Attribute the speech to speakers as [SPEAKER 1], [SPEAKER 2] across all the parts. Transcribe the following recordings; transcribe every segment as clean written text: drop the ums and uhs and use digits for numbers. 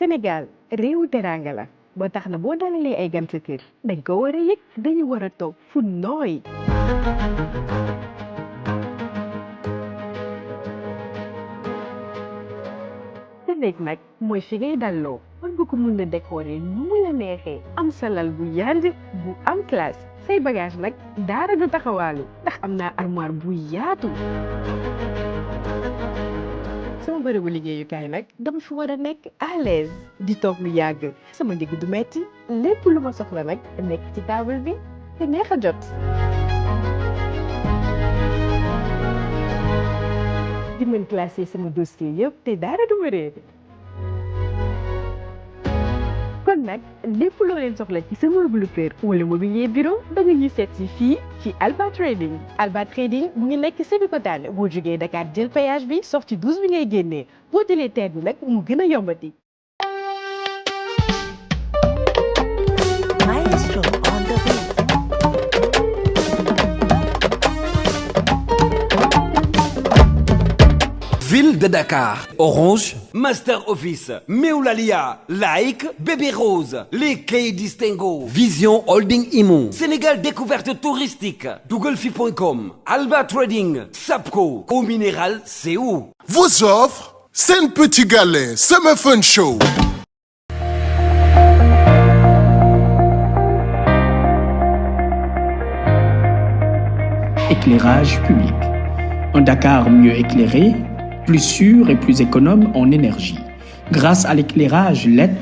[SPEAKER 1] Sénégal réewu teranga la ba tax na boo dalalee ay gan sa kër dañ ko war a yëg dañu war a toog fu nooy. sa néeg nag mooy fi ngay dalloo war nga ko mën a décorer nu mu la neexee am sa lal bu yànj bu am classe say bagage nag daara du taxawaalu ndax am naa armoire bu yaatu. sama bërëbu liggéeyukaay nag dama fi war a nekk à l'aise di toog lu yàgg sama ndigg du metti lépp lu ma soxla nag nekk ci table bi te neex a jot. di mën classé sama dossier yëpp te dara du ma réer. kon nag lépp loo leen soxla ci sa meuble kër wala mobilier bureau da nga ñuy seet si fii ci Alba Trading. Alba Trading mu ngi nekk Sébikotane boo jógee Dakar jël péage bi sortie 12 bi ngay génnee boo jëlee TER bi nag mu gën a yombati.
[SPEAKER 2] Maestro on the beat.
[SPEAKER 3] Ville de Dakar, Orange, Master Office, Meoulalia, Like, Bébé Rose, les Quais Distingo, Vision Holding Imo, Sénégal Découverte Touristique, Douglefi.com, Alba Trading, Sapco, Eau Minérale, c'est où?
[SPEAKER 4] Vous offre Sen Petit Galet Summer Fun Show.
[SPEAKER 5] Éclairage public. Un Dakar mieux éclairé, plus sûr et plus économe en énergie. Grâce à l'éclairage LED,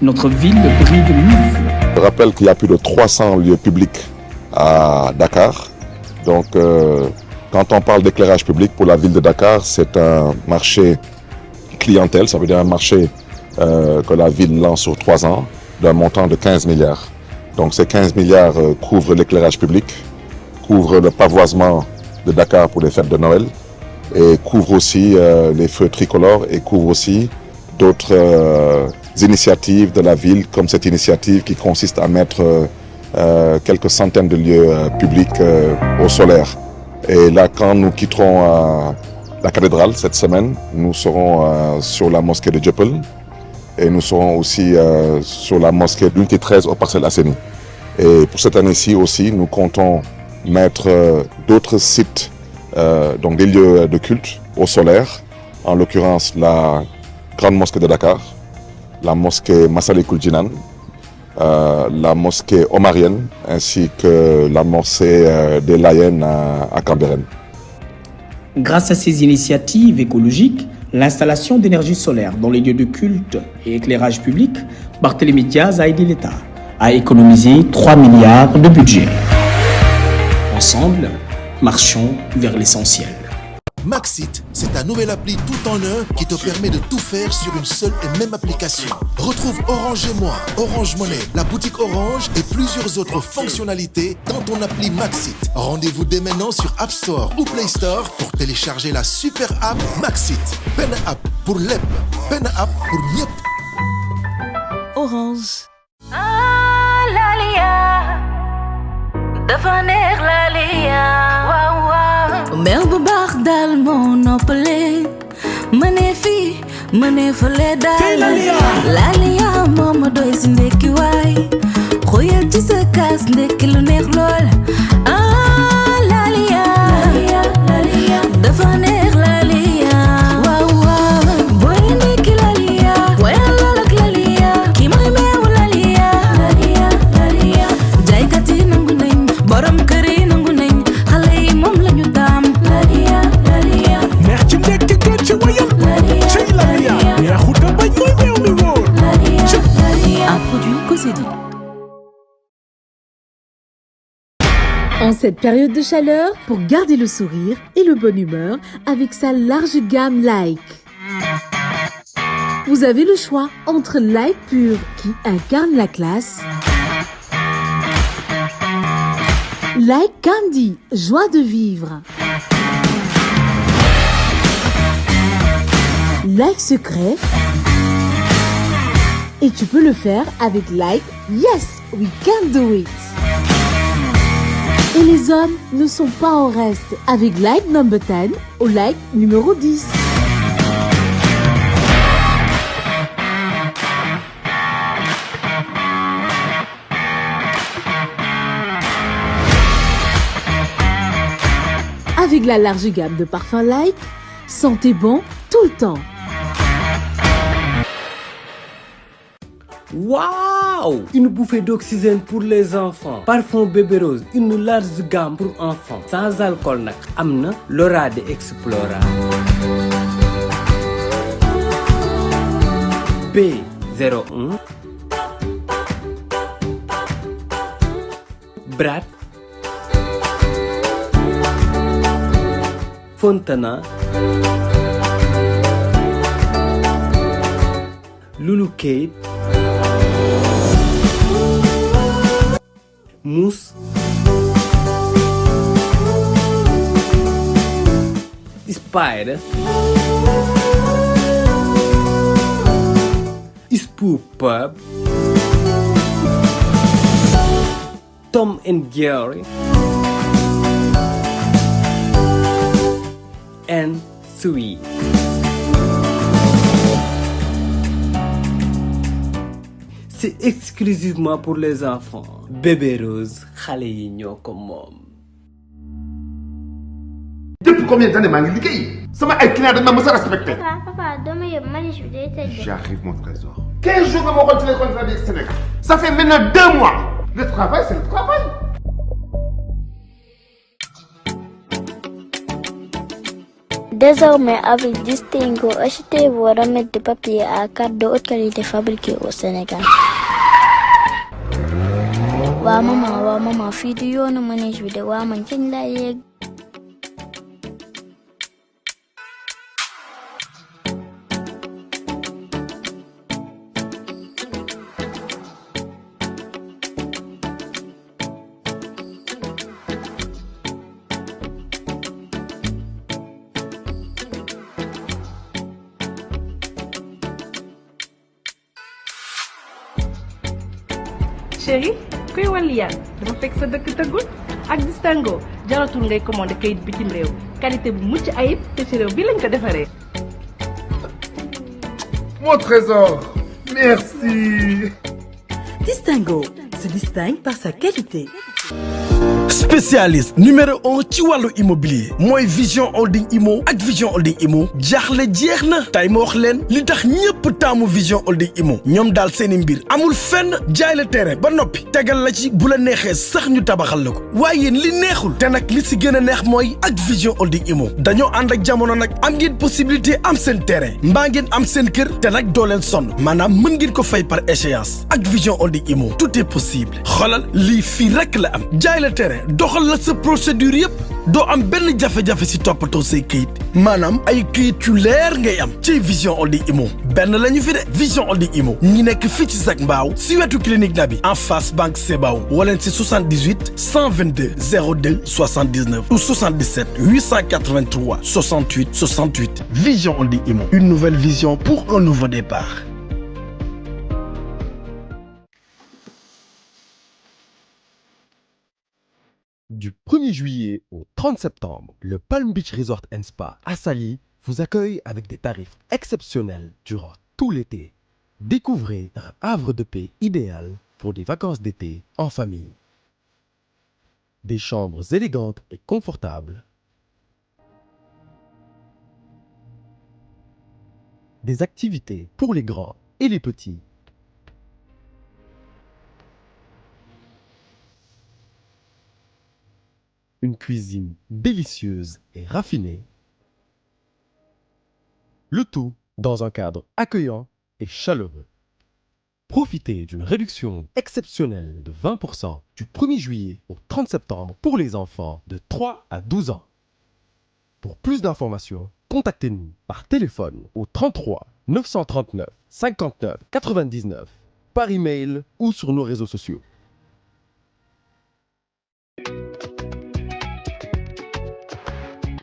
[SPEAKER 5] notre ville brille de mille feux.
[SPEAKER 6] Je rappelle qu'il y a plus de 300 lieux publics à Dakar. Donc, quand on parle d'éclairage public pour la ville de Dakar, c'est un marché clientèle, ça veut dire un marché que la ville lance sur 3 ans d'un montant de 15 milliards. Donc ces 15 milliards couvrent l'éclairage public, couvrent le pavoisement de Dakar pour les fêtes de Noël et couvrent aussi les feux tricolores et couvrent aussi d'autres initiatives de la ville comme cette initiative qui consiste à mettre quelques centaines de lieux publics au solaire. Et là, quand nous quitterons la cathédrale cette semaine, nous serons sur la mosquée de Dieuppeul et nous serons aussi sur la mosquée d'Unité 13 aux Parcelles Assainies. Et pour cette année-ci aussi, nous comptons mettre d'autres sites, donc des lieux de culte au solaire, en l'occurrence la grande mosquée de Dakar, la mosquée Massalikul Jinan, la mosquée omarienne ainsi que la mosquée des Layènes à Cambérène.
[SPEAKER 5] Grâce à ces initiatives écologiques, l'installation d'énergie solaire dans les lieux de culte et éclairage public, Barthélémy Diaz a aidé l'État à économiser 3 milliards de budget. Ensemble, marchons vers l'essentiel.
[SPEAKER 7] Maxit, c'est ta nouvelle appli tout en un qui te permet de tout faire sur une seule et même application. Retrouve Orange et moi, Orange Money, la boutique Orange et plusieurs autres fonctionnalités dans ton appli Maxit. Rendez-vous dès maintenant sur App Store ou Play Store pour télécharger la super app Maxit. Pen app pour l'EP, Pen app pour Miep.
[SPEAKER 2] Orange.
[SPEAKER 8] Ah, Lalia, dafa neex Lalia, waaw waaw.
[SPEAKER 2] Mel bu baax daal moo noppale mënee fii mënee fële daal Lalia moo ma doy si ndekki waay xoyal ci sa kaas ndekki lu neex lool. Ah, Lalia, Lalia dafa neex Lalia, waaw waaw. Booy ndekki Lalia, woyal lool ak Lalia, kii mooy meewu Lalia, Lalia jaaykat yi nangu nañ, borom kër yi nangu nañ, xale yi moom lañu daam.
[SPEAKER 9] neex ci ndekki gën ci wayam ci Lalia neexut a bañ mooy meew mi wóor.
[SPEAKER 2] Un produit Cosedi.
[SPEAKER 10] En cette période de chaleur, pour garder le sourire et le bonne humeur avec sa large gamme Like. Vous avez le choix entre Like Pur qui incarne la classe, Like Candy, joie de vivre, Like Secret, et tu peux le faire avec Like Yes, we can do it. Et les hommes ne sont pas en reste avec Like number 10 ou Like numéro 10. Avec la large gamme de parfums Like, sentez bon tout le temps.
[SPEAKER 11] Waouh! Une bouffée d'oxygène pour les enfants. Parfum Bébé Rose, une large gamme pour enfants. Sans alcool nak amna Laura de Explora. B01 Brat Fontana Lulu Kate Mousse Spider Spoop Pub Tom and Jerry and Sweet. C'est exclusivement pour les enfants. Bébé Rose, xale yi ñoo ko moom.
[SPEAKER 12] Depuis combien d'années maa ngi liggéey sama ay clients dañ ma mës a respecté.
[SPEAKER 13] Papa dama yëpp manif bi day tëj.
[SPEAKER 12] J'arrive mon trésor. 15 jours nga ma xool ci les contrats du Sénégal. Ça fait maintenant 2 mois. Le travail c'est le travail.
[SPEAKER 13] Désormais, avec Distingo, achetez vos remèdes de papier à carte de haute qualité fabriqués au Sénégal. Waa maman, fii du yoonu manège bi de waa man kañ laa yegg.
[SPEAKER 1] Chérie, kuy wàllu yàlla dafa fekk sa dëkk tëggul ak Distingo jaratul ngay commandé kayit bitim réew qualité bu mucc ayib te ci réew bi lañ ko defaree.
[SPEAKER 12] Mon trésor, merci.
[SPEAKER 14] Distingo se distingue par sa qualité.
[SPEAKER 9] Spécialiste numéro 1 ci wàllu immobilier mooy Vision Holding Immo ak Vision Holding Immo jaaxle jeex na tey ma wax leen li tax ñëpp taamu Vision Holding Immo ñoom daal seeni mbir amul fenn jaay la terrain ba noppi tegal la ci bu la neexee sax ñu tabaxal la ko waaye yéen li neexul te nag li si gën a neex mooy ak Vision Holding Immo dañoo ànd ak jamono nag am ngeen possibilité am seen terrain mbaa ngeen am seen kër te nag doo leen sonn maanaam mën ngeen ko fay par échéance ak Vision Holding Immo tout est possible xoolal lii fii rek la am jaay la terrain doxal la sa procédure yëpp doo am benn jafe-jafe si toppatoo say këyit maanaam ay këyit yu leer ngay am ci Vision Holding Immo benn la ñu fi de Vision Holding Immo ñi nekk fii ci Zac Mbao si wetu clinique Nabi en face banque Sebao wala si 78 122 02 79 ou 77 883 68 68 Vision Holding Immo une nouvelle vision pour un nouveau départ.
[SPEAKER 15] Du 1er juillet au 30 septembre, le Palm Beach Resort & Spa à Saly vous accueille avec des tarifs exceptionnels durant tout l'été. Découvrez un havre de paix idéal pour des vacances d'été en famille. Des chambres élégantes et confortables. Des activités pour les grands et les petits. Une cuisine délicieuse et raffinée. Le tout dans un cadre accueillant et chaleureux. Profitez d'une réduction exceptionnelle de 20% du 1er juillet au 30 septembre pour les enfants de 3 à 12 ans. Pour plus d'informations, contactez-nous par téléphone au 33 939 59 99, par email ou sur nos réseaux sociaux.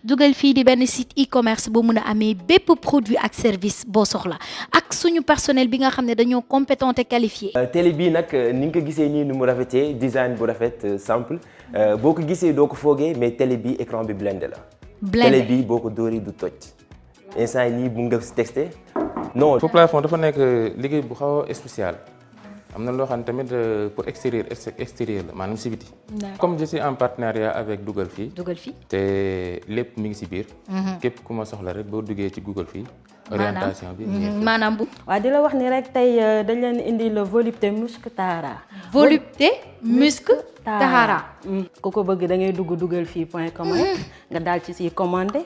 [SPEAKER 16] dugal fii di benn site e-commerce boo mun a amee bépp produit ak service boo soxla ak suñu personnel bi nga xam ne dañoo compétent et qualifié.
[SPEAKER 17] télé bii nag ni nga ko gisee nii nu mu rafetee design bu rafet simple boo ko gisee doo ko foogee mais télé bi écran bi blindé la. télé bi boo ko dóoree du toj instant yii bu nga si texté non.
[SPEAKER 18] faux plafond dafa nekk liggéey bu xaw a spécial am na loo xam ne tamit pour extérieur la maanaam si biti. comme je suis en partenariat avec Dugal Fii. te lépp mi ngi si biir. képp ku ma soxla rek boo duggee ci Google Fii. orientation bi.
[SPEAKER 16] maanaam bu.
[SPEAKER 19] waaw di la wax ni rek tey dañ leen indi le volupté musc Tahara.
[SPEAKER 16] volupté musc Tahara.
[SPEAKER 19] ku ko bëgg da ngay dugg dugalfii.com nga daal ci si commandé.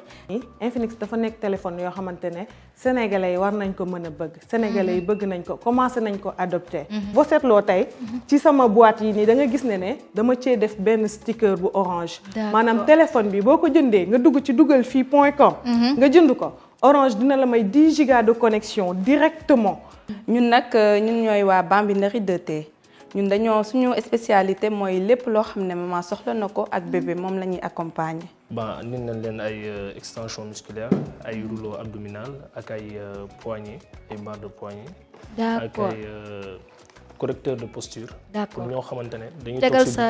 [SPEAKER 19] Infinix dafa nekk téléphone yoo xamante ne sénégalais yi war nañ ko mën a bëgg. sénégalais yi bëgg nañ ko commencé nañ ko adopté. boo seetloo tey ci sama boîte yi nii da nga gis ne dama cee def benn sticker bu orange. maanaam téléphone bi boo ko jëndee nga dugg ci dugalfii.com. nga jënd ko. Orange dina la may 10 gigas de connexion directement.
[SPEAKER 20] ñun nag ñun ñooy waa Bambinerie 2T ñun dañoo suñu spécialité mooy lépp loo xam ne maman soxla na ko ak bébé moom la ñuy accompagner.
[SPEAKER 21] indi nañ leen ay extension musculaire ay rouleau abdominal ak ay poignet ay barre de poignet.
[SPEAKER 16] d'accord
[SPEAKER 21] ak ay correcteur de posture.
[SPEAKER 16] d'accord
[SPEAKER 21] ñoo xamante ne dañuy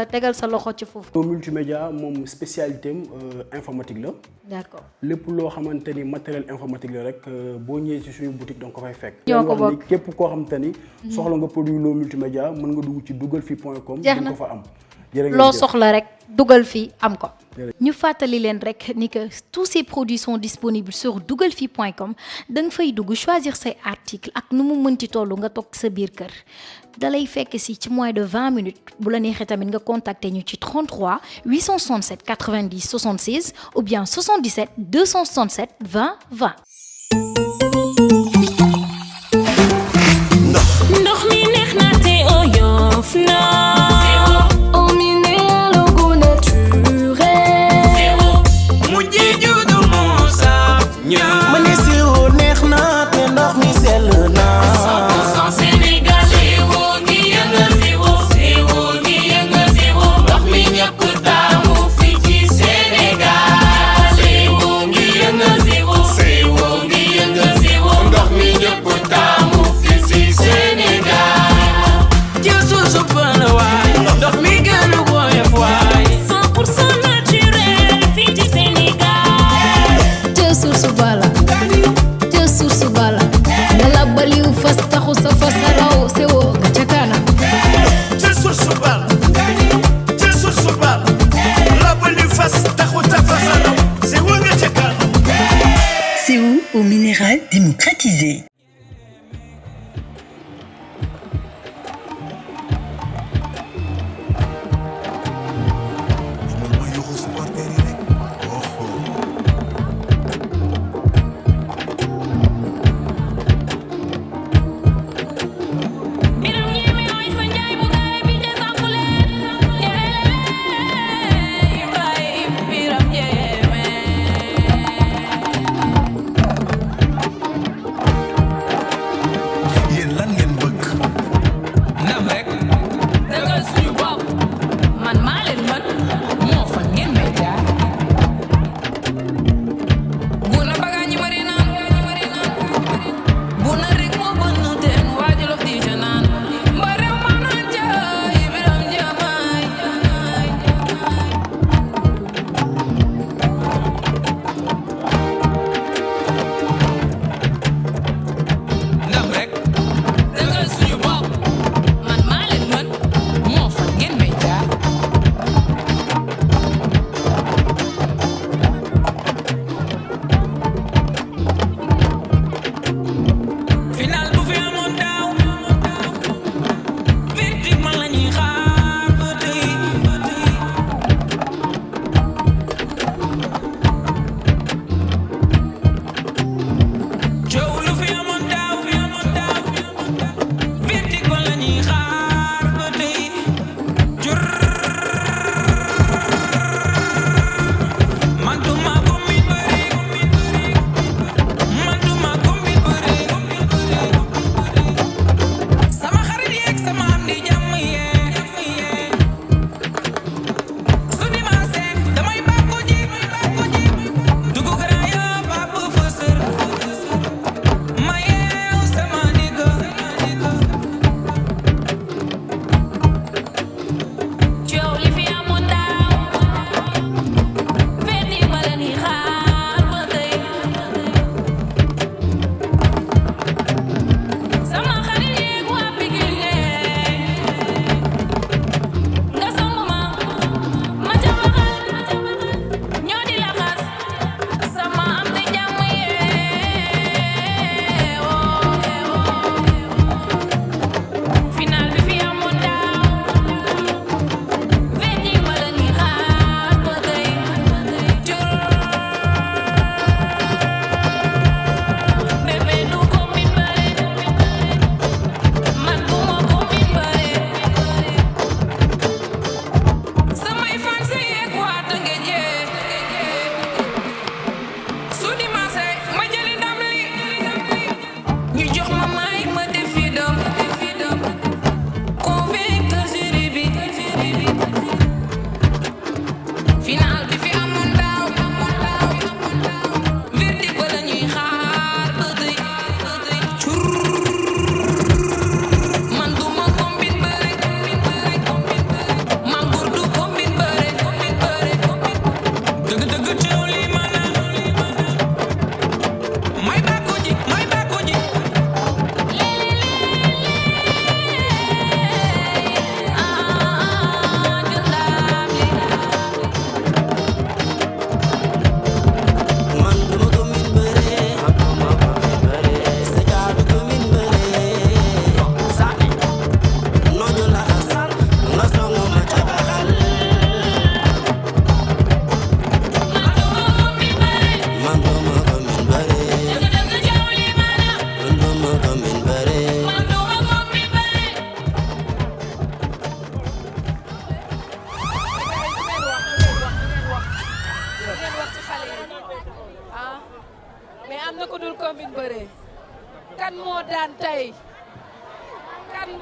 [SPEAKER 16] tegal sa loxo ci foofu.
[SPEAKER 5] multimédia moom spécialité informatique la.
[SPEAKER 16] d'accord
[SPEAKER 5] lépp loo xamante ni matériel informatique la rek boo ñëwee ci suñu boutique donc ko fay fekk.
[SPEAKER 16] ñoo ko bokk
[SPEAKER 5] képp koo xamante ni. soxla nga produit loo multimédia mën nga dugg ci dugalfii.com.
[SPEAKER 16] jeex na
[SPEAKER 5] ko fa am.
[SPEAKER 16] loo soxla rek dugal fii am ko. ñu fàttali leen rek ni que tous ces produits sont disponibles sur dugalfii.com da nga fay dugg choisir say articles ak nu mu mënti toll nga toog sa biir kër dalay fekk si ci moins de 20 minutes bu la neexee tamit nga contacter ñu ci 33 867 90 76 ou bien 77 267 20 20.
[SPEAKER 2] ndox mi neex na te oyof na.
[SPEAKER 22] ma ne sirop neex na te ndox mi sell na.
[SPEAKER 2] 100% Sénégal. sirop ngi yëngal sirop ngi yëngal ndox mi ñëpp taamu fii ci Sénégal. sirop ngi yëngal sirop ngi yëngal ndox mi ñëpp taamu fii ci Sénégal.
[SPEAKER 22] jël suuf su bëri waay ndox mi gën a woyof waay.
[SPEAKER 2] 100% naturel fii ci Sénégal.
[SPEAKER 16] jël suuf su bala jël suuf su bala dala baliw fas taxu sa fasaraw sewo nga ca kanam.
[SPEAKER 22] jël suuf su bala jël suuf su bala la baliw fas taxu sa fasaraw sewo nga ca kanam.
[SPEAKER 14] CO au minéral démocratisé.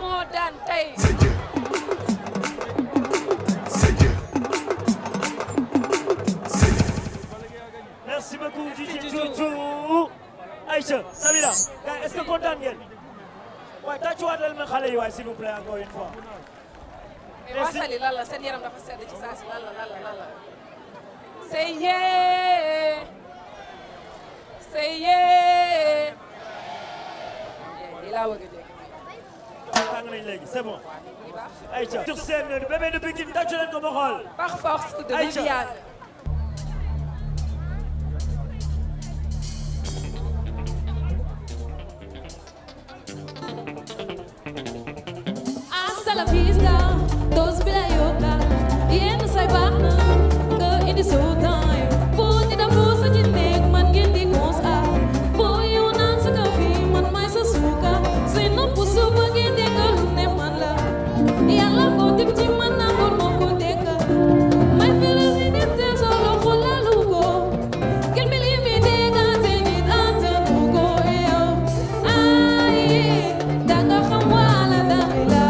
[SPEAKER 3] moo daan tey.
[SPEAKER 22] Merci beaucoup Djidji Chouchou. Aïcha, Samira, est-ce que kontaan ngeen? waaye tàccuwaatal ma xale yi waay s'il vous plaît encore une fois.
[SPEAKER 3] mais waa Sali lan la seen yaram dafa sedd ci saa si lan la. say yee. lii laa bëgg a dégg.
[SPEAKER 22] tàng nañ léegi c'est bon. Aïcha sur scène bébé de Pikine tàccu leen ko ma xool.
[SPEAKER 3] par force de Viviane.
[SPEAKER 2] Hasta la vista, dos bila yoka. Yenn say baax na nga indi soo time. Boo ni da boo sa ci nekk man ngeen di cons a. Boo yow naan sa kafe man may sa suuka. Say nopp suba ngeen dégg lu ne man la. Yàlla ko def ci man na bon moo ko dégg. May fele si nit te solo xolalu ko. Kenn mi li mi dégg te nit antanu ko yow. Ay danga xam wala danga la.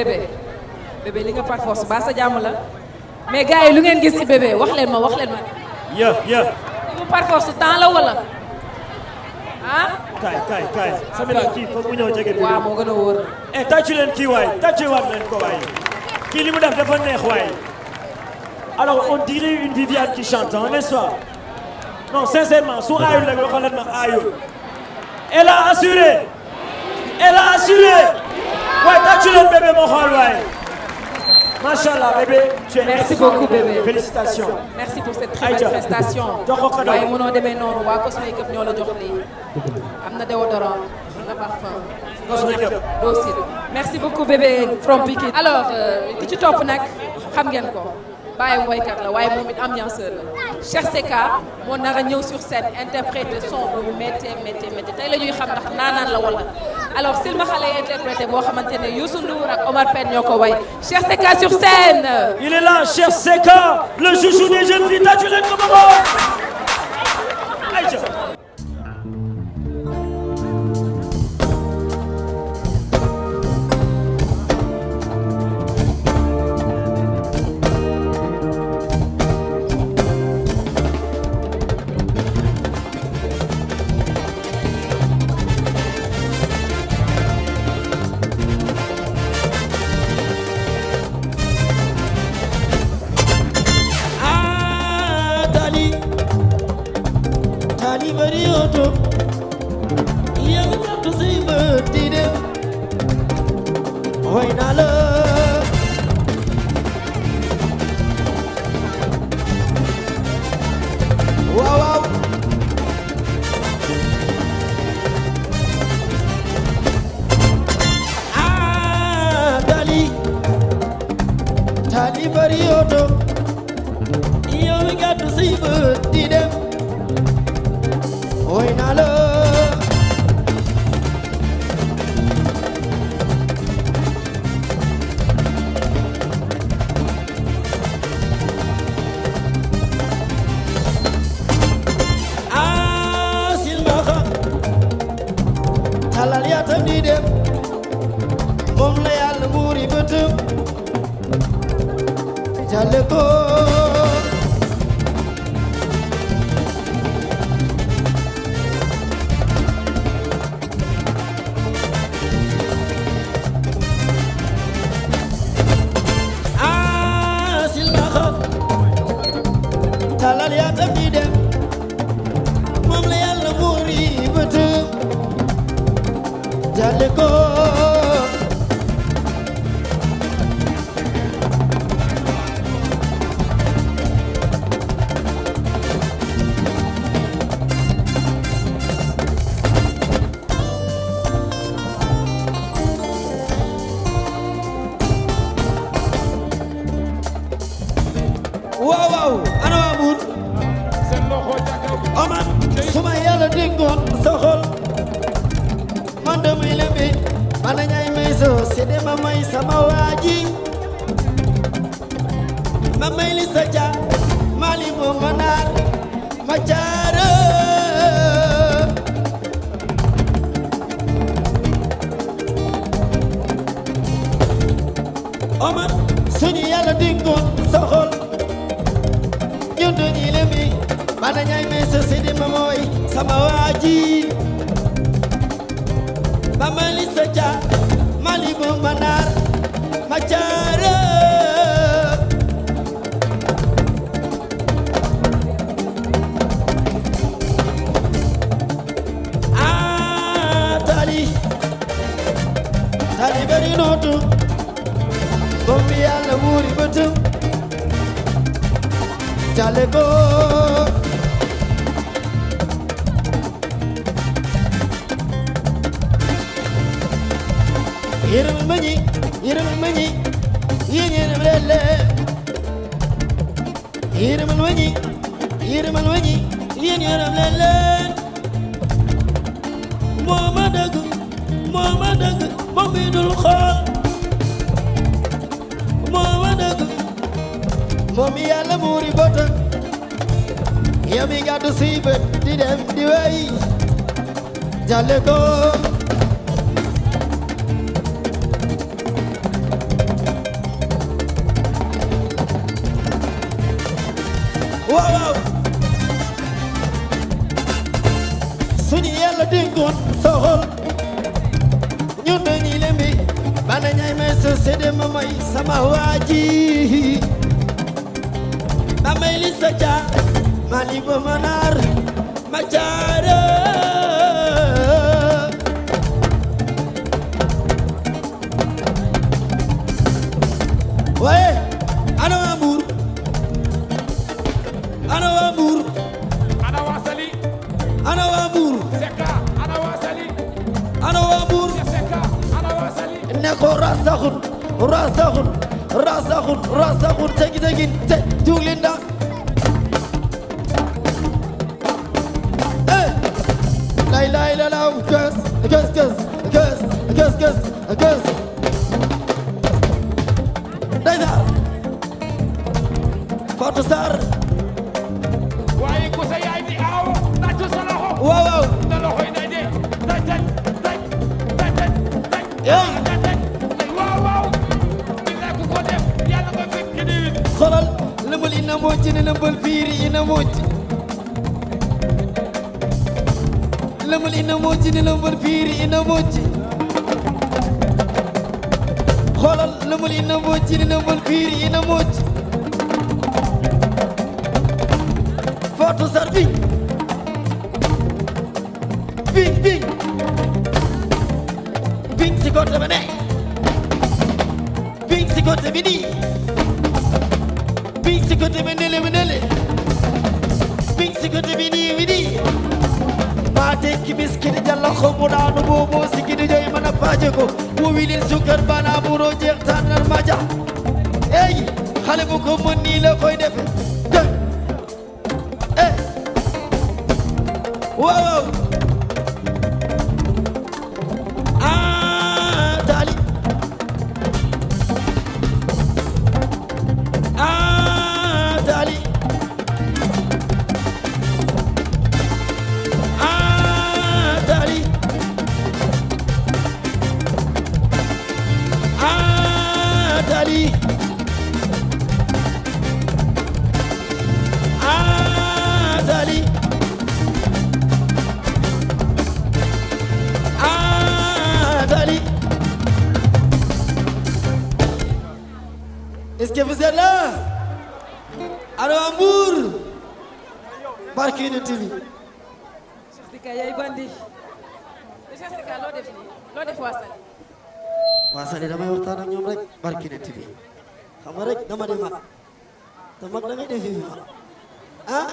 [SPEAKER 3] bébé li nga par force ba sa jàmm la mais gars yi lu ngeen gis ci bébé wax leen ma
[SPEAKER 22] ya
[SPEAKER 3] lu par force temps la wala ah
[SPEAKER 22] kaay Samira kii foog mu ñëw jege bi
[SPEAKER 3] waaw moo gën a wóor
[SPEAKER 22] tàccu leen kii waay tàccuwaat leen ko waay kii li mu def dafa neex waay alors on dirait une Viviane qui chante n'est-ce pas non sincèrement su aayul rek waxal leen ma aayul elle a assuré waay tàccu leen bébé moo xool waay Machallah bébé, tu es
[SPEAKER 3] merci beaucoup bébé.
[SPEAKER 22] Félicitations.
[SPEAKER 3] Merci pour cette très belle prestation. waaye mënoo demee noonu waa Cosmakeup ñoo la jox lii. am na déodorant, am na parfum.
[SPEAKER 22] Cosmakeup.
[SPEAKER 3] Aussi. Merci beaucoup bébé from Pikine. Alors ki ci topp nag xam ngeen ko. Baye woykat la waaye moom it ambianceur la. Cheikh Seka moo nar a ñëw sur scène interpréter son bu méttee tey la ñuy xam ndax naanaan la wala. Alors Silmaxa lay interprété boo xamante ne Youssou Ndour ak Omar Pène ñoo ko way Cheikh Seka sur scène.
[SPEAKER 22] Il est là, Cheikh Seka, le chouchou des jeunes filles. Tàccu leen ko ba boor. Aïcha.
[SPEAKER 4] waaw waaw suñu yàlla dénkoon soxol ñun dañuy lembi bana ñay may so sédé ma may sama waaji ma may li sa jaar ma li ba manar ma jaara waaye ana waa Mbuur ana waa Mbuur
[SPEAKER 6] ana waa Sali
[SPEAKER 4] ana waa Mbuur
[SPEAKER 6] Seka ana waa Sali
[SPEAKER 4] ana waa Mbuur
[SPEAKER 6] Seka ana waa Sali
[SPEAKER 4] ne ko rasaxun tegi tegin te juglinda lay la law gës Ndeysa Fatou Sarr
[SPEAKER 6] waaye ku sa yaay di aaw tàccu sa loxo
[SPEAKER 4] waaw waaw
[SPEAKER 6] na loxo yi day dee taj waaw waaw dina ku ko def yàlla nga fekk ki déwén
[SPEAKER 4] xolal lëmbal ina mocci ne lëmbal fiiri ina mocci lëmbal ina mocci ne lëmbal fiiri ina mocci xolal lëmbal ina mocci ne lëmbal fiiri ina mocci Fatou Sarr bing si côté ba ne bing si côté bi nii bing si côté bi nele bing si côté bi nii maa tekki biskit jalla xobu daanu boobu si gidi joy mën a paaje ko mu wilin sukar bana buro jeex tànnal ma ja ey xale bu ko mën nii la koy defe waaw Dali Dali Dali Dali Dali Dali. Est-ce que vous êtes là? Alors Mbour barke Yonent bi.
[SPEAKER 3] Cheikh Sika yaay bandi. Cheikh Sika loo def nii loo def waa Sali.
[SPEAKER 4] waa Sali damay waxtaan ak ñoom rek barke Yonent bi xam nga rek dama di mag te mag da ngay def fi mag ah.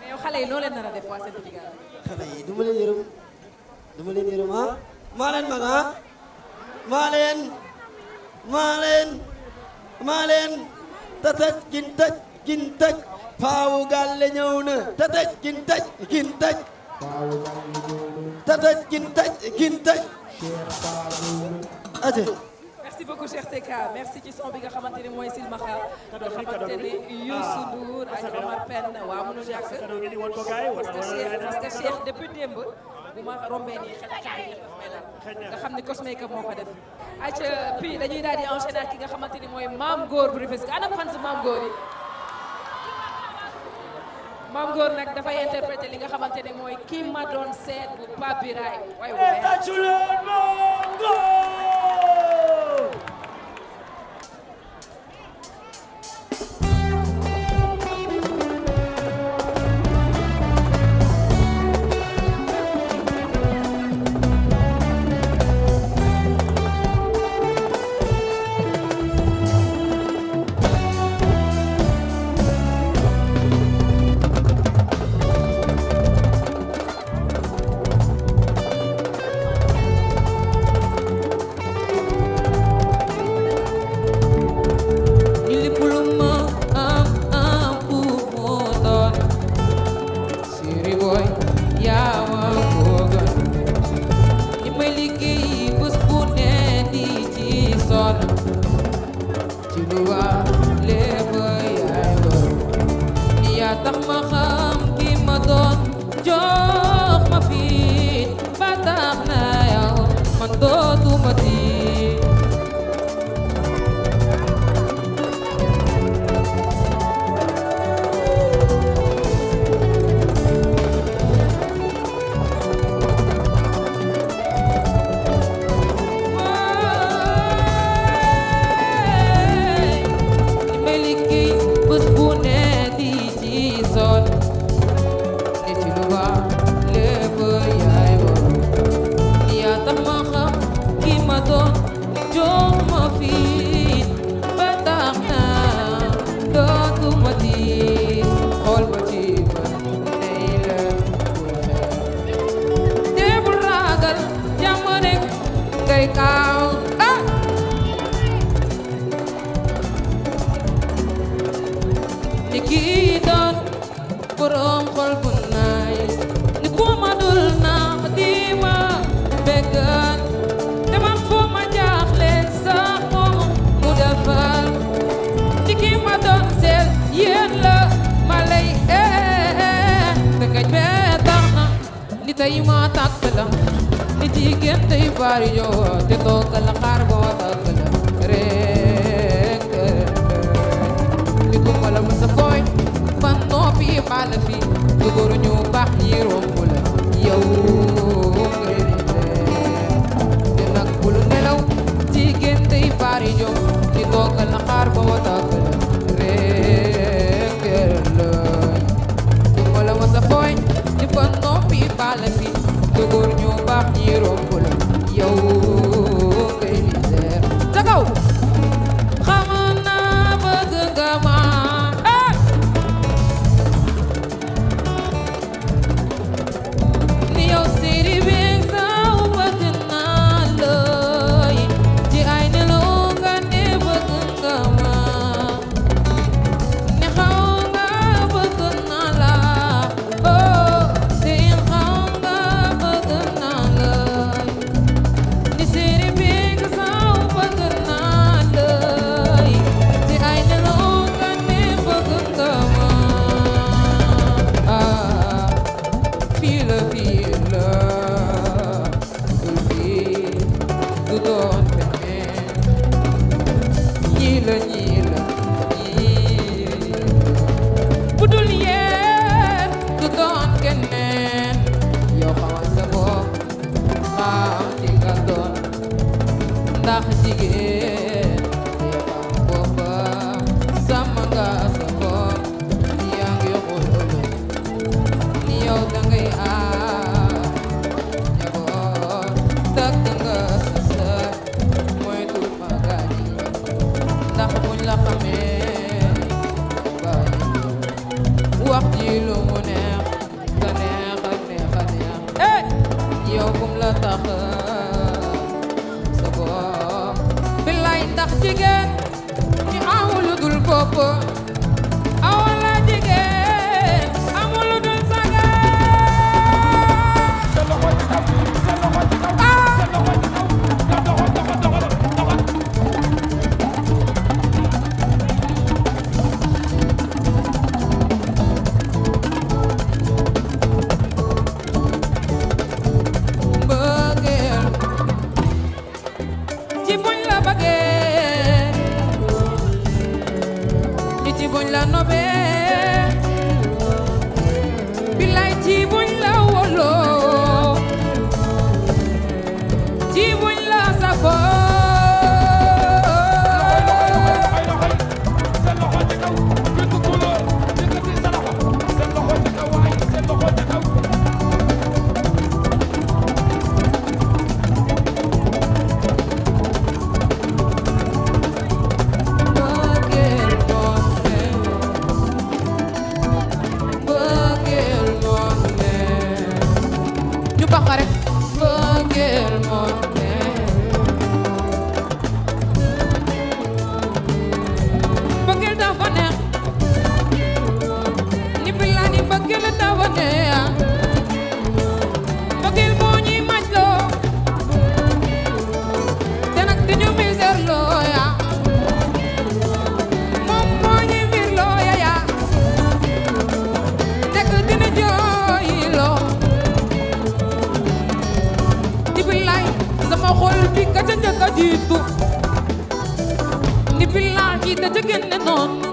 [SPEAKER 3] mais yow xale yi loo leen nar a def waa Sali Diga.
[SPEAKER 4] xale yi du ma leen yërëm ah. maa leen mag ah maa leen tataj gin taj paawu galle ñëw na tataj gin taj tataj gin taj ate
[SPEAKER 3] merci beaucoup Cheikh Seka merci ci son bi nga xamante ne mooy Silmaxa nga xamante ne Youssou Ndour ak Omar Pène waa mënu ñàkk parce que Cheikh depuis démb bu ma rombee nii xel nga xam ni Cosmake moo ko def ayca puis dañuy daal di enchaîner ak ki nga xamante ni mooy Maam Góor bu Rufisque ana fan si Maam Góor yi Maam Góor nag dafay interpréter li nga xamante ne mooy kii ma doon seet bu Pape Biraye waaye break out. Ah! Ni kii doon borom xol bu nice ni ku ma dul naax di ma bëggal te man fu ma jaaxle sax moom mu defal ni kii ma doon seet yéen la ma lay te ngañ bee tax na ni tey ma tàkk la ni jigéen tey bari yow te toogal la xaar ba ma tàkk la rek ni ku ma la mës a fooy fan noppi baal fi du góor ñu baax ñi romb la yow te nag bul nelaw jigéen tey bari yow te toogal la xaar ba ma tàkk la rek ku ma la mës a fooy ni fan noppi baal fi du góor ñu baax ñi romb la yow ngay misère ca kaw xam naa bëgg nga ma ni yow Sidi Beng saw bëgg naa la ci ay nelaw nga ne bëgg nga ma ne xaw nga bëgg naa la oh seen xaw nga bëgg naa la ni Sidi Beng saw bëgg naa la ci ay nelaw nga ne bëgg nga ma ah fii la du doon feneen ñii la bu dul yéen du doon keneen yow xamal sa bopp xam ci nga doon ndax jigéen te xam boppam sàmm nga sa bopp yaa ngi xool ni yow dangay takk nga sa sër moytu magaani ndax buñ la xamee bàyyi wax ji lu mu neex nga neex a neex a neex yow bum la tax sa bopp billaay ndax jigéen ñi amul lu dul bopp awala jigéen amul lu dul saga bëggeel ci buñ la bëggee ni ci buñ la nobee billaay ci buñ la woloo ci buñ la safoo ñu baxa rek bëggeel moo ne bëggeel dafa neex ni bilaa ni bëggeel dafa neex bëggeel moo ñuy maj loo te nag di ñu misère loo ya moom moo ñuy mbir loo ya ya nekk dina jooy loo sama xol bi ka ca njëkk a jiitu ni billaahi da ca génne noonu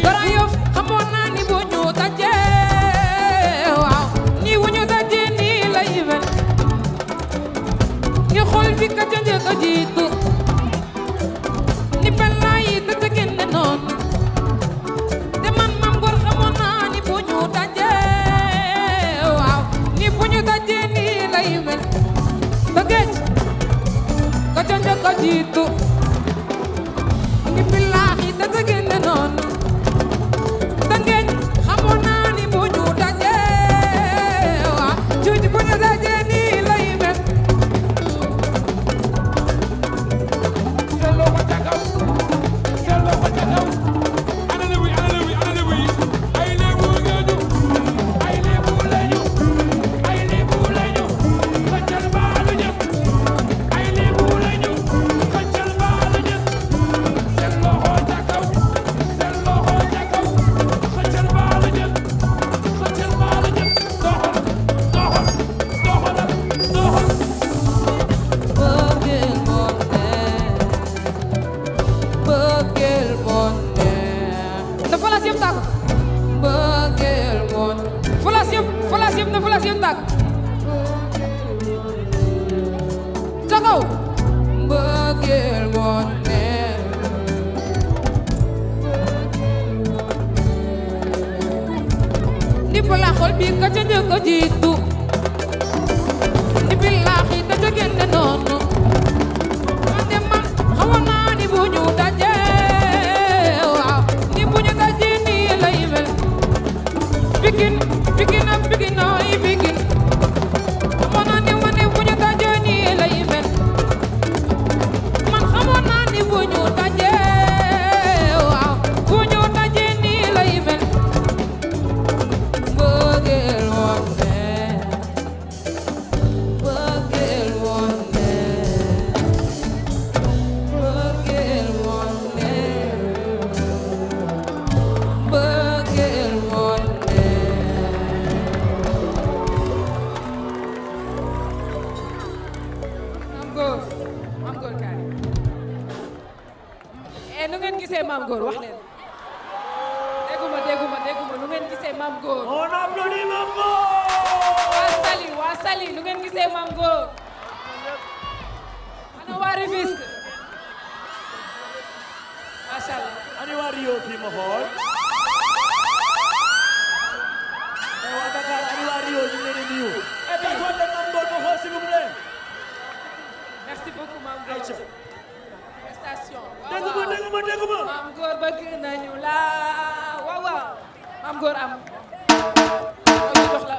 [SPEAKER 3] Grand Yoff xamoon naa ni bu ñu dajee waaw ni bu ñu dajee nii lay mel ni xol bi ka ca njëkk a jiitu ni billaahi da ca génne noonu te man Mame Ngor xamoon naa ni bu ñu dajee waaw ni bu ñu dajee nii lay mel bëggeej ka ca njëkk a jiitu ni billaahi da ca génne noonu bëggeej xamoon naa ni bu ñu dajee waa cuuj bu ñu dajee nii lay mel tak Jakaw mbëggeel woon ni pala xol bi ka ca njëkk a jiitu ni billaahi da ca génne noonu man de man xamoon naa ni bu ñu dajee waaw ni bu ñu dajee nii lay mel Pikin Pikin am Pikin nooy Pikin xamoon naa ni wane bu ñu dajee nii lay mel man xamoon naa ni bu ñu dajee waaw bu ñu dajee nii lay mel bëggeel woon bëggeel woon bëggeel woon bëggeel woon Maam Góor kaay nu ngeen gisee Maam Góor wax leen dégguma nu ngeen gisee Maam Góor
[SPEAKER 22] On applaudit Maam Góor
[SPEAKER 3] waa Saly nu ngeen gisee Maam Góor ana waa Rufisque macha Allah
[SPEAKER 22] ani waa Rio fii ma xool waa Dakar ani waa Rio ñu ngi leen di nuyu tàccuwaat leen Maam Góor ma xool s'il vous plaît
[SPEAKER 3] merci beaucoup Maam Góor prestation
[SPEAKER 22] dégguma
[SPEAKER 3] Maam Góor bëgg nañu la waaw Maam Góor am ñu jox la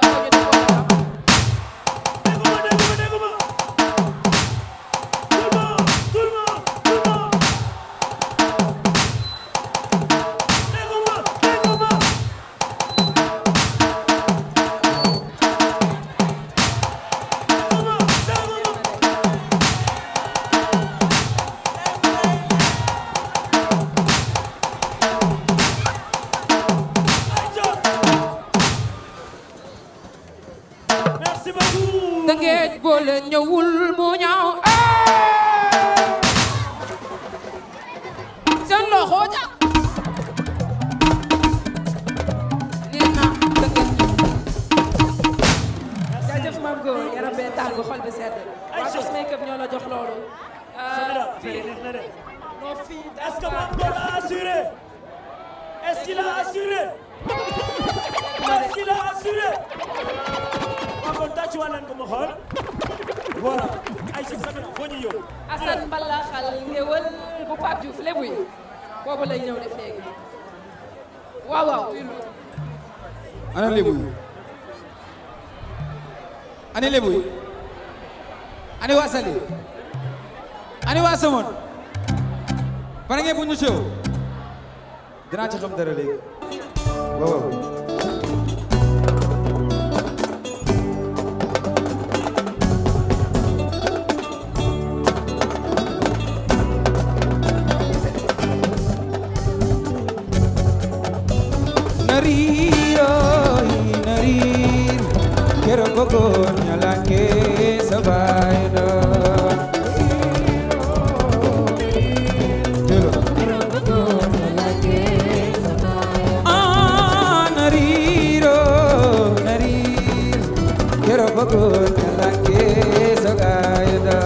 [SPEAKER 3] Tëngéej boole ñëwul mu ñaaw seen loxo ja nee na Tëngéej jaajëf Maam Góor yaram bee tàng xol bi sedd waa Cos Make-up ñoo la jox loolu non fii
[SPEAKER 22] est-ce que Maam Góor a assuré est-ce qu'il a assuré est-ce qu'il a assuré kon tàccuwaat leen ko ma xool voilà Aïcha Samira foo ñu yóbbu
[SPEAKER 3] Assane Mbalaxal ngéwël bu Pape Diouf lébu yi boobu lay ñëw def léegi waaw
[SPEAKER 7] ana lébu yi ana lébu yi ani waa Saly ani waa Somone pare ngeen bu ñu sew dinaa ci xam dara léegi waaw narir kero gogo nyalange sabayno narir kero gogo nyalange sagayda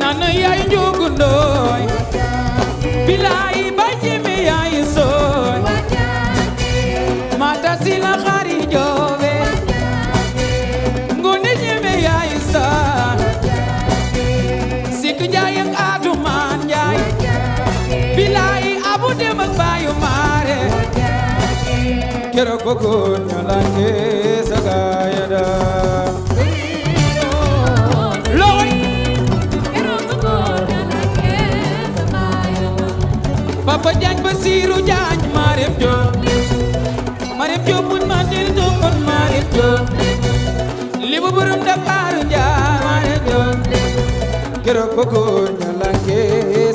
[SPEAKER 7] nana yaay njugu ndoy bilay bajimi yaay soy mata sila xari jobe ngone ñeme yaay sa siku njaay ak atuman njaay bilay abu dem ak bayu mare kero gogo ñalange sagayada Papa Diagne Basirou Diagne Marème Diop mun ma del do kon Marème Diop li bu borom Dakar Njaay Marème Diop keroog bëggo ñalange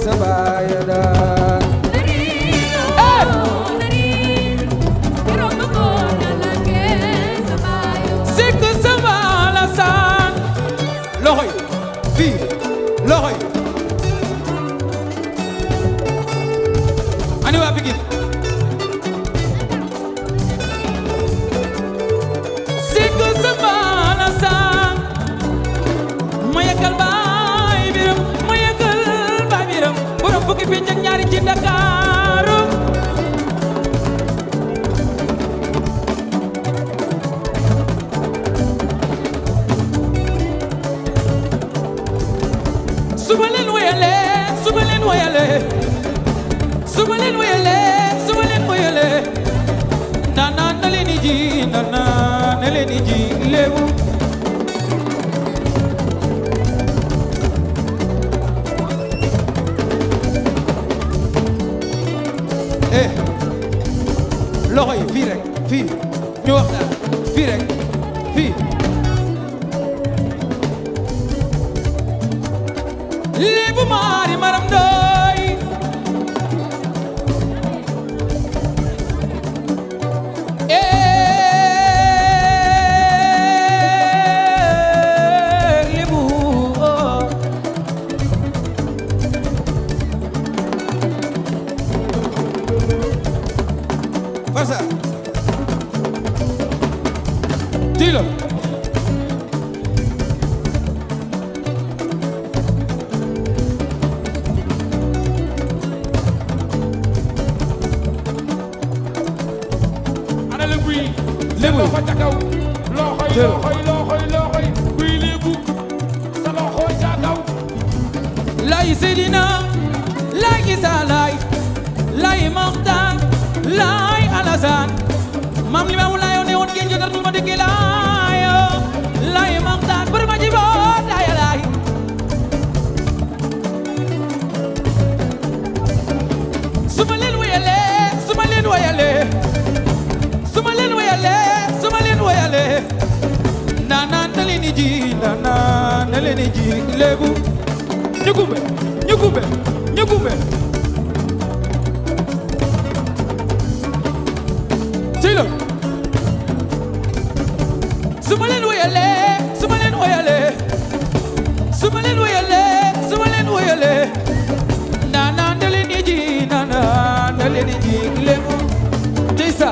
[SPEAKER 7] sa bayada c'est que ça va la san loxoy fii loxoy
[SPEAKER 6] suba leen woyale suba leen woyale suba leen woyale suba leen woyale nana na leen ji nana na leen ji lewu loxo yi fii rek fii ñu waxtaan fii rek fii Lébu Maari Maram Ndoy Lébu Farsa Tilo ana Lébu yi Lébu loxo ca kaw loxoy kuy Lébu sa loxo ca kaw lay Seydina lay Isa lay Maxtaan lay Alassane Maam Limaamu Laay ne woon ngeen jotal ma dëkk lay Maxtaan bari ma ji boot lay suma leen woyale suma leen woyale suma leen woyale suma leen woyale nana na leen ji nana na leen ji Lébu ñu gumbe Tilo suma leen woyale suma leen woyale suma leen woyale suma leen woyale nana na leen ji nana na leen ji Lébu tisa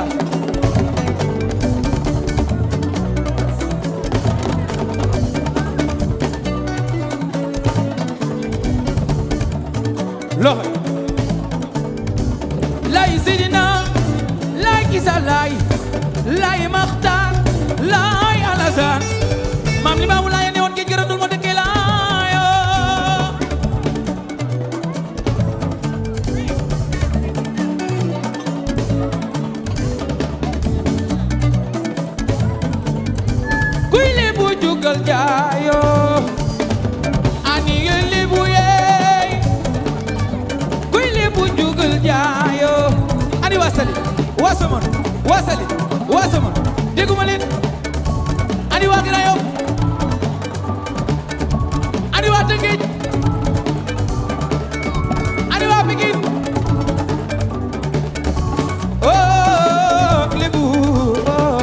[SPEAKER 6] loxo lay Seydina lay Isa lay Maxtaan lay Alassane Maam Limaamu Laay ne woon géej gërëndul ma dëkkee laayo kuy Lébu jugal jaayo ani ye Lébu yeey kuy Lébu jugal jaayo ani wasali wasamon wasali dégguma leen ani waa Grand Yoff ani waa Tëngéej ani waa Pikine oh Lébu oh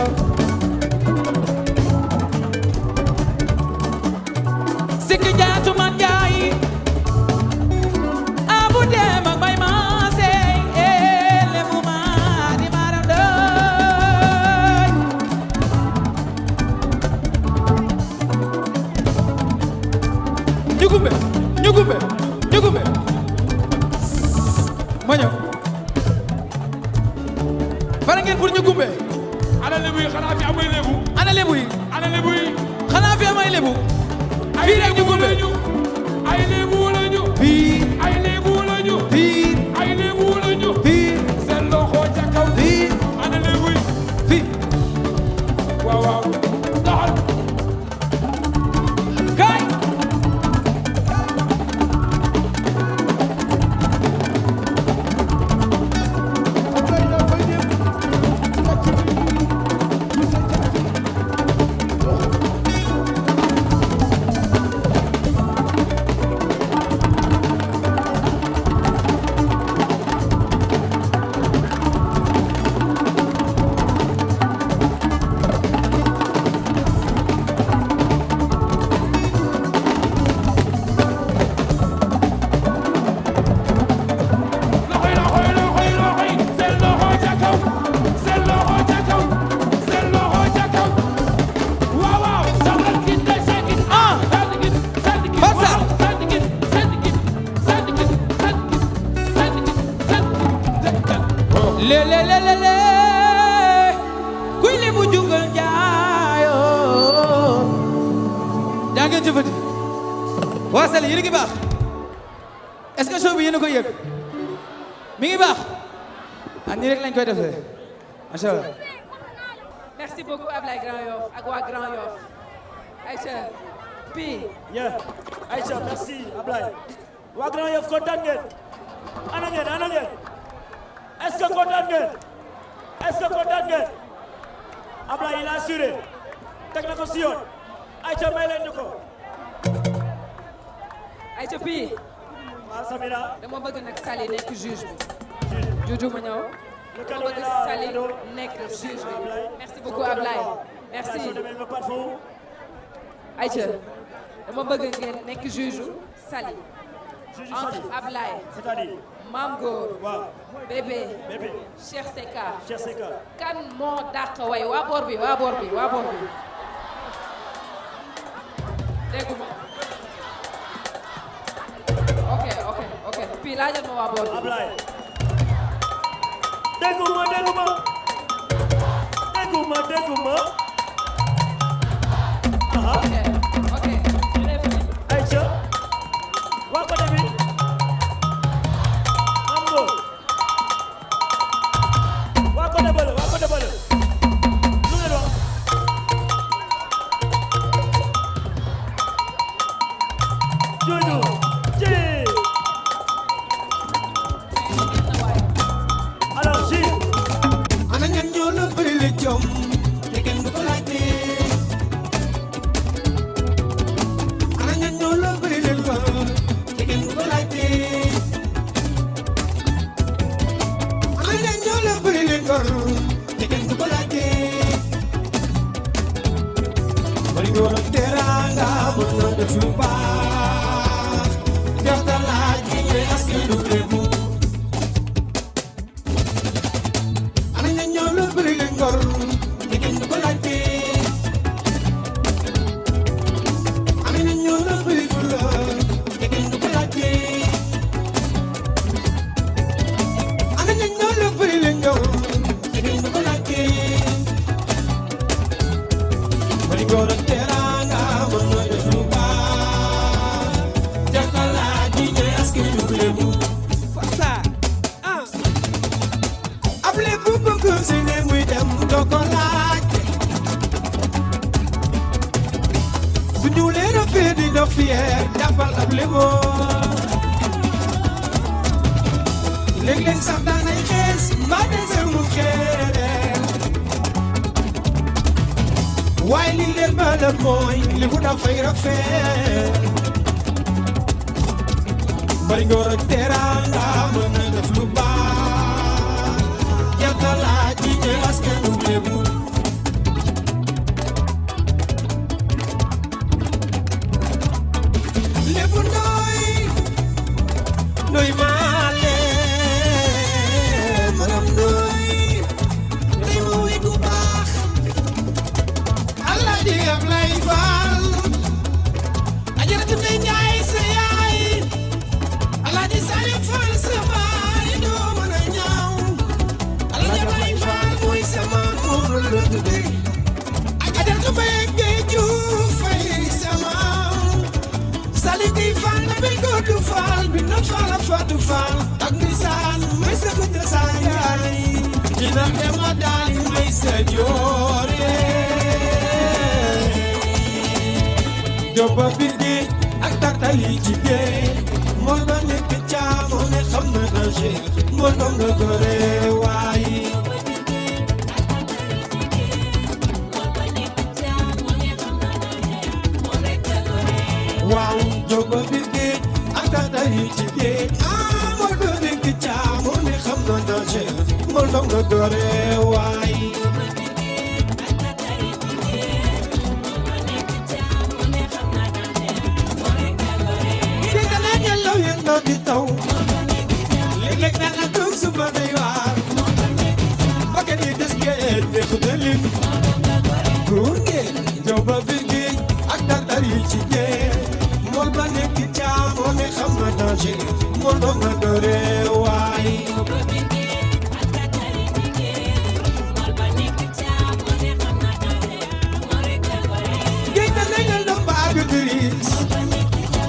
[SPEAKER 6] sikki jaatu man jaay abu dem ak bay ma sey Lébu Maari Maram Ndoy ñu gumbe ma ñëw pare ngeen pour ñu gumbe ana Lébu yi xanaa fi amay Lébu ana Lébu yi xanaa fi amay Lébu fii rek ñu gumbe ay Lébu lañu fii ay Lébu lañu fii ay Lébu lañu fii seen loxo ca kaw fii ana Lébu yi fii waaw doxal kay kuy Lébu jugal jaayoo daa ngeen jëfati waa Sali yéen a ngi baax
[SPEAKER 7] est-ce que show bi yéen a ko yëg mi ngi baax ah nii rek lañ koy defee macha allah.
[SPEAKER 3] merci beaucoup Ablaye Grand Yoff ak waa Grand Yoff Aïcha Pi.
[SPEAKER 22] yeah Aïcha merci Ablaye waa Grand Yoff kontaan ngeen ana ngeen est-ce que kontaan ngeen Ablaye il a assuré teg na ko si yoon Aïcha may leen ñu ko.
[SPEAKER 3] Aïcha Pi.
[SPEAKER 22] waaw Samira.
[SPEAKER 3] dama bëgg nag Sali nekk juge bi. Juju ma ñëw. dama bëgg Sali nekk juge bi. merci beaucoup Ablaye. merci. Aïcha dama bëgg ngeen nekk juge Sali. entre Ablaye.
[SPEAKER 22] c'est-à-dire.
[SPEAKER 3] Mam Góor. Bébé. Cheikh Seka. kan moo dàq way waa boor bi. dégguma. ok puis laajal ma waa boor bi.
[SPEAKER 22] Ablaye. dégguma.
[SPEAKER 3] ok.
[SPEAKER 22] Aïcha. waa côté bi. Mam Góor. waa côté bële. lu ngeen wax. Juju. alors Gilles.
[SPEAKER 4] ana ñan ñoo la bëri la jom te kenn du ko laajte. ana ñan ñoo la bëri la ngor te kenn du ko laajte. ana ñan ñoo la bëri la ngor te kenn du ko laajte. bari ngor ak teraanga mën na def lu baax. jox ta laaj gi ñooy askan du lébu. ana ñan ñoo la bëri la ngor te kenn du ko laajte. ana ñan ñoo la bëri fulla te kenn du ko laajte. ana ñan ñoo la bëri la ngor te kenn du ko laajte. bari ngor ak teraanga mën na def lu baax. jox ta laaj gi ñooy askan du lébu. ab lébu bëgg si ne muy dem doo ko laajte. su ñu leen a fee di dox fier jàppal ab lébu. léeg-léeg sax daanay xees mbaa de seen mu xeer. waaye li leen ba la mooy li bu dafay rafet. bari ngor ak teraanga mën na def lu baax. laaj yi ñooy askanu Lébu. Lébu Ndoy maale maram Ndoy day ma wéy ku baax. Alaaji Ablaye Fall ajaratu Ndey Njaay sa yaay. Alaaji Saliou Fall sa baay doo mën a ñaaw. Alaaji Ablaye Fall mooy sama moom la tuddee. Ajaratu Mbege Juuf fay sama. Sali di Fall na bil Godu Fall bi na Fall a Fatou Fall. ak Ndisaan may sa ko sa yaay. dina dem a daali may sa joore. Joba Birgi ak Tartali ci géej. moo doon nekk caamu ne xam na danger. moo doon nga gore waaye. waaw Joba Birgi ak Tartali ci géej. moo doon nekk caamu ne xam na danger. moo doon nga gore waaye. no di taw léeg-léeg na nga toog suba day waar bakkan yi des ngeen neex na lim góor ngeen Joba Birgi ak Tartar yi ci géej mool ba nekk caamoo ne xam na danger mool ba nga doore waay géej na léeg-léeg na baag diris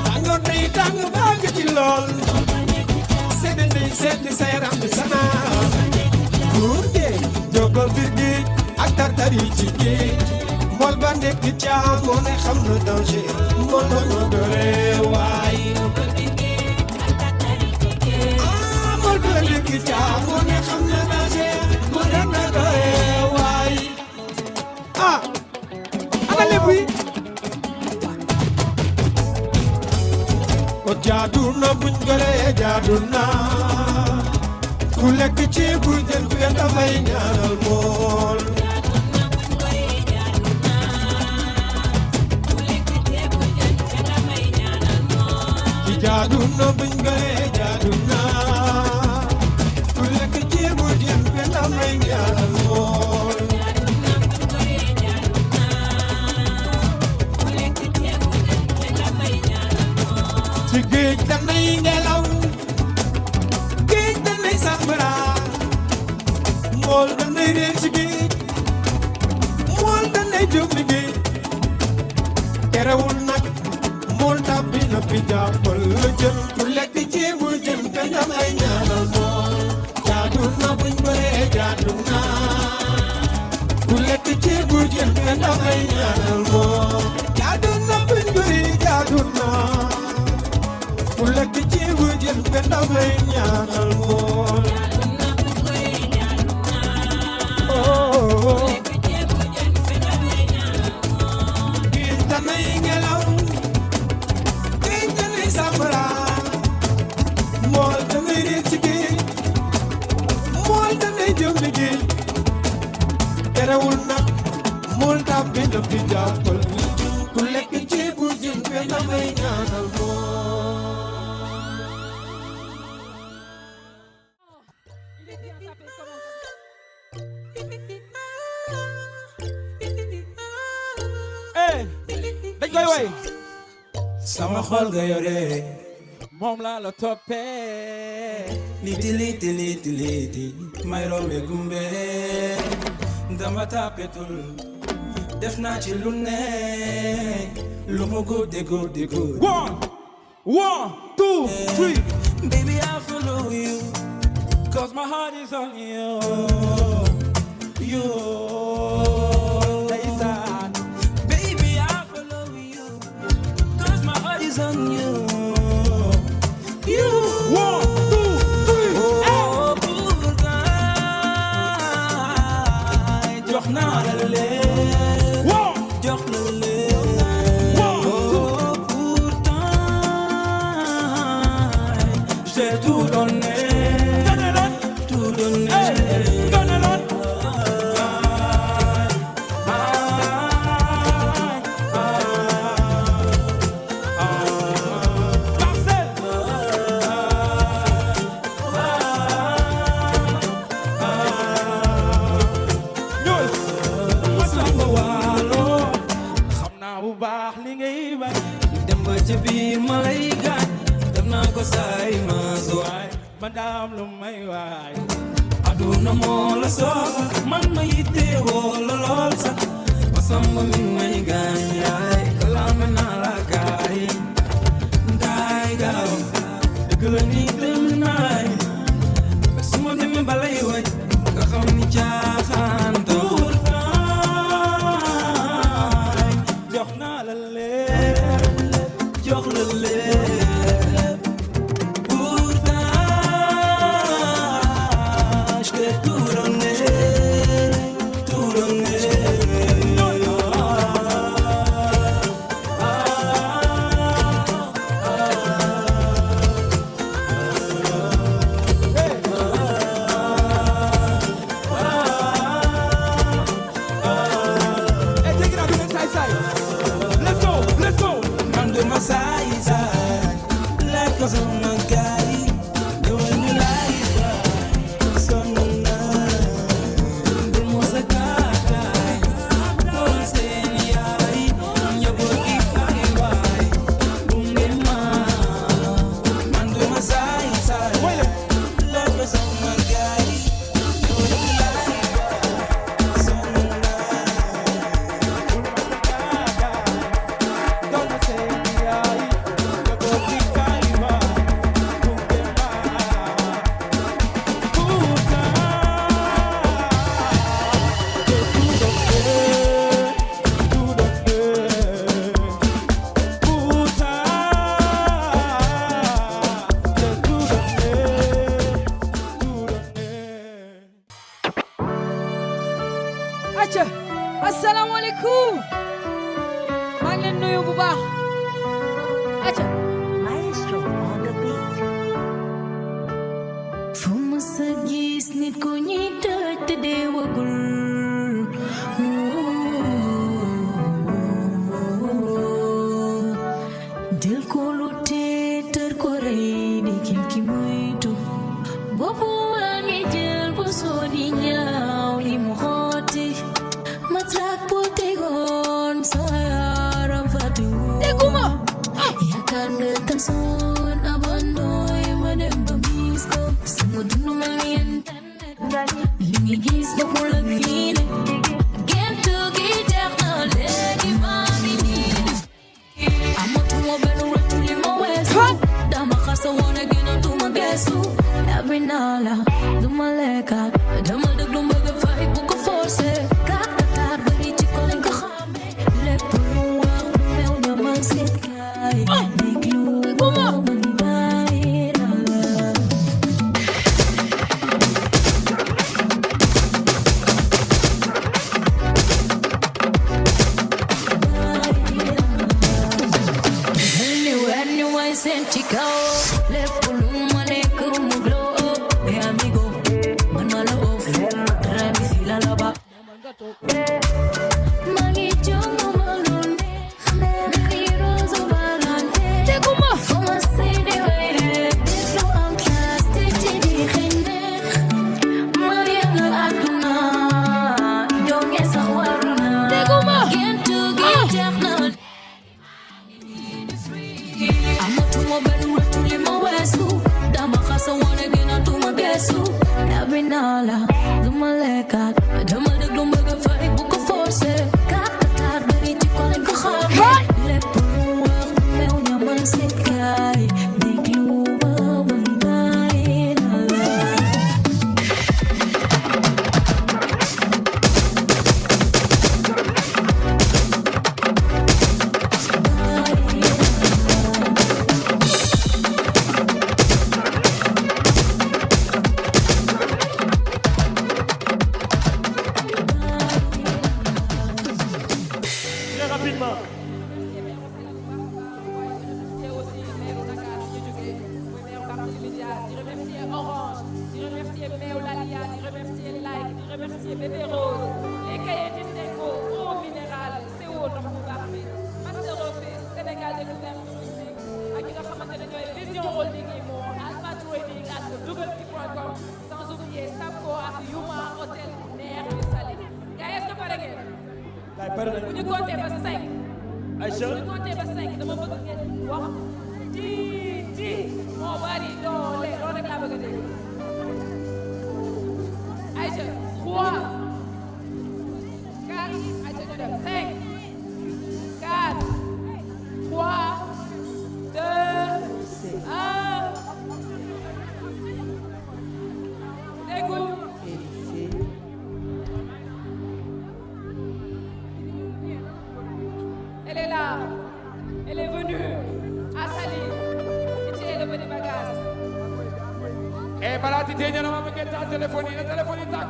[SPEAKER 4] tàngoor day tàng baag ci lool
[SPEAKER 6] seeti sa yaram bi sana góor de jógal biir géej ak tartar yi ci géej mool ba nekk caa moo ne xam na danger mool ba no dore waay mool ba nekk caa moo ne xam na danger mool ba no dore waay ana lépp yi o jaadu na buñ goree jaadu na ku lekk ceebu jën bi dafay ñaanal mool ci jaadu na buñ goree jaadu na ku lekk ceebu jën bi dafay ñaanal mool ci géej danay ngelaw géej danay sambara mool danay réer ci géej mool danay jóg liggéey terewul nag mool tàbbi na fi jàppal la jën ku lekk ceebu jën te damay ñaanal mool jaadu na buñ bëree jaadu na ku lekk ceebu jën te damay ñaanal mool jaadu na buñ bëree jaadu na ku lekk ceebu jën te damay ñaanal mool géej danay ngelaw géej danay sambara mool danay réer ci géej mool danay jëm liggéey terewul nag mool tàbbi na fi jàppal ku lekk ceebu jën te damay ñaanal mool dañ koy way
[SPEAKER 8] sama xol nga yore
[SPEAKER 6] moom laa la toppee
[SPEAKER 8] liti liti liti liti may rombe gumbe dama tapetul def naa ci lu ne lu mu guddi guddi guddi
[SPEAKER 6] 1 2 3
[SPEAKER 8] baby I follow you
[SPEAKER 6] cause my heart is on you
[SPEAKER 8] baby I follow you cause my heart is on you
[SPEAKER 6] 1 2 3
[SPEAKER 8] oh pourtant jox naa la leen jox la leen oh pourtant j'ai tout donné tout donné ci biir ma lay gaañ def naa ko say maas waay
[SPEAKER 6] madame lu may waay
[SPEAKER 8] aduna moo la soxla man ma yitte woo la lool sax ma samba mi may gaañ yaay kalaame naa la gaay gaay gaaw dëgg la ni dem naay su ma demee balay waay nga xam ni caaxaan tuur jox naa la leen jox la leen pourtant je t'ai tout donné tout donné
[SPEAKER 10] beaucoup maa ngi leen nuyu bu baax acca
[SPEAKER 2] Maestro on the beat. Fu ma sa gis nit ku ñuy tëj te deewagul. Del ko lu tër ko rey di kim ki moytu. Boppu waa ngi jël bu soo di ñaaw li mu xooti. Ma trak bu tegoon sa yaram fatu.
[SPEAKER 10] Dégguma.
[SPEAKER 2] Yaakaar nga tam soon abandooy ma dem ba gis ko. Sama dund ma ngi internet. Li ngi gis bokkul ak lii ne. Gentu gi jeex na léegi maa ngi nii. Amatuma benn rëccu li ma weesu. Dama xasa woon a gënatuma geesu. Yabi naa la duma lekkaat. Dama déglu mbëgg fay bu ko forcé. Kàkkatar bari ci ko lañ ko xamee. Lépp lu wax du meew ñamal seet kaay. Déglu ma man bàyyi naa la. Anyway, sent ci kaw. Lépp lu ma nekk mu glow up. Hey amigo, man ma la off. Dara mi si la la ba. Maa ngi jongo ma lu neex. Nari Rose Valente.
[SPEAKER 10] Dégguma.
[SPEAKER 2] Fu ma see di wéyre. Def lu am classe te ci di xëy neex. Ma yëngal àdduna. Jonge sax war na.
[SPEAKER 10] Dégguma.
[SPEAKER 2] Gentu gi jeex na. Amatuma benn rëccu li ma weesu. Dama xasa woon a gënatuma geesu. Yabi naa la duma lekkaat. Dama déglu mbëgg fay bu ko forcé. Kàkkatar bari ci ko lañ ko xamee. Lépp lu wax du meew ñamal seet kaay. Déglu ma man bàyyi naa la.
[SPEAKER 22] Très rapidement.
[SPEAKER 3] Di remercier Orange, di remercier Meolalia, di remercier Like, di remercier Bébé Rose, les cahiers Distingo, Eau Minérale, CO ndox bu baax bi, Master Office, Sénégal Découverte Touristique, ak ñi nga xamante ne ñooy Vision Holding Imo, Alpha Trading ak Dugalfi.com, sans oublier Samco ak Yuma Hôtel Neex bi Saly. Gars yi est-ce que pare ngeen? Bu ñu compté ba 5.
[SPEAKER 22] Aïcha.
[SPEAKER 3] Bu ñu compté ba 5 dama bëgg ngeen wax di moo bari doole loolu rek laa bëgg a dégg. Aïcha 3 4 Aïcha ñu dem 5 4 3 2 1 déggu. Elle est là. Elle est venue à Saly. Titi le petit bagage.
[SPEAKER 6] e balaa Titi ñëw na ma bëgg taal téléphone yi na téléphone yi tàkk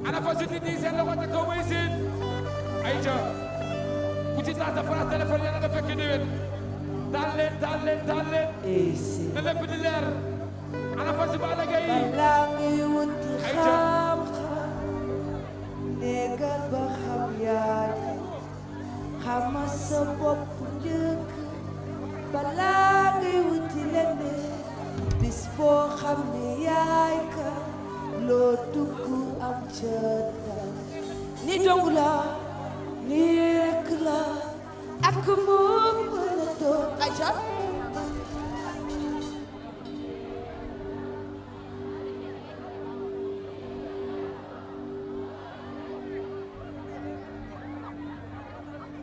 [SPEAKER 6] ana fa su Titi seen loxo te kaw may seen ayca ku ci taal sa place téléphone yàlla nga fekk déwén taal leen na lépp di leer ana fa si Balla Gaye
[SPEAKER 11] balaa ngay wuti xam-xam néegal ba xam yaay xama sa bopp njëkk balaa ngay wuti leneen bis boo xam ne yaay ka loo dugg am ca ni dong la ni rekk la ak moom mën a doon Aïcha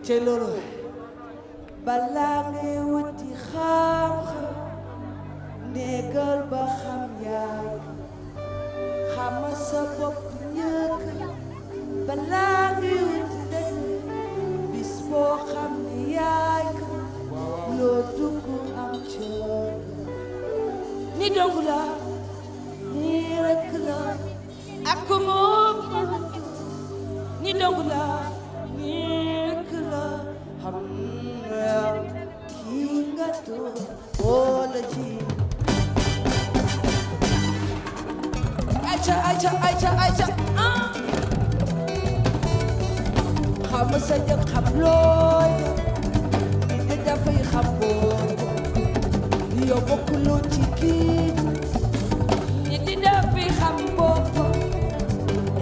[SPEAKER 11] te loolu balaa ngay wuti xam-xam néegal ba xam yaay xama sa bopp njëkk balaa ngay wuti dëgg bis boo xam ne yaay ka loo dugg am cër ni dong la ni rekk la ak moom ni dong la ni wala ci ayca xam sa njëg xam looy di dafay xam boobu yow bokkuloo ci kii nit di dafay xam boobu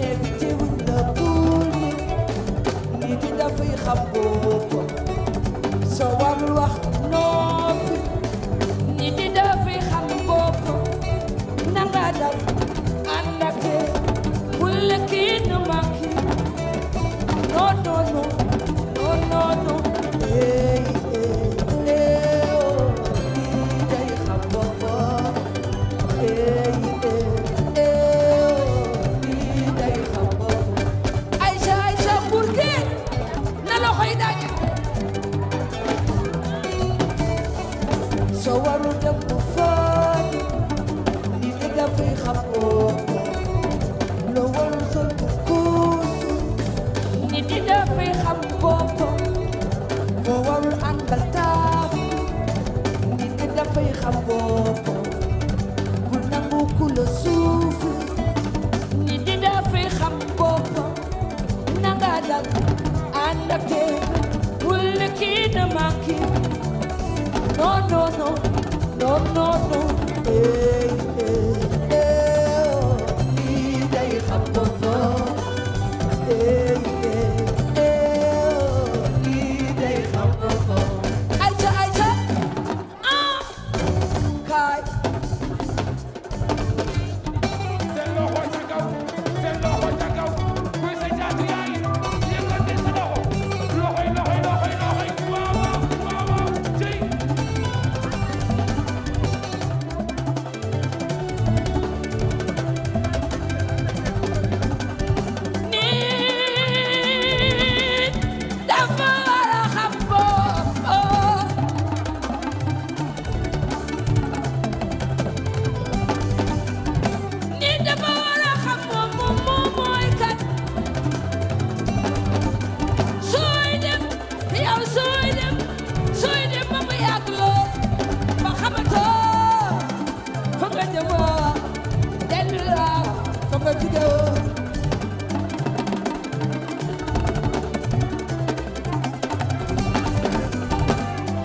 [SPEAKER 11] évité wuñ la bul nit di dafay xam boobu soo warul wax noppi nit di dafay xam boobu nanga dal ànd ak bul la kii nu manqué no hey day xam boppam hey day xam boppam Aïcha pour que na loxo yi daje soo warul dem bu faat li di dafay xam boppam loo warul sol bu kuusu ni di dafay xam boppam moo warul àndal taaf ni di dafay xam boppam bul nangu ku la suuf ni di dafay xam boppam nanga dal ànd ak bul la kii na manqué non lii day xam boppam Aïcha kaay
[SPEAKER 6] seen loxo ca kaw kuy sa jaatu yaay yëkkati sa loxo waaw cey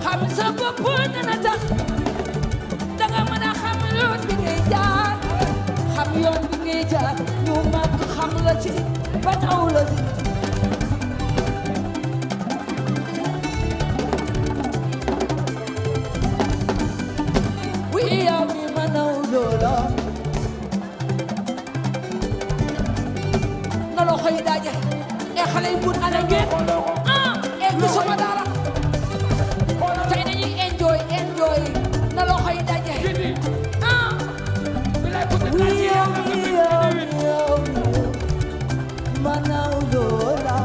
[SPEAKER 11] xam sa bopp dana tax danga mën a xam yoon bi ngay jaar xam yoon bi ngay jaar ñu màgg xam la ci ba naw la ci wi yow mi ma naw loola na loxo yi daje e xale yi mun ana ngeen e gisuma dara tey dañuy enjoy na loxo yi daje yow ma naw loola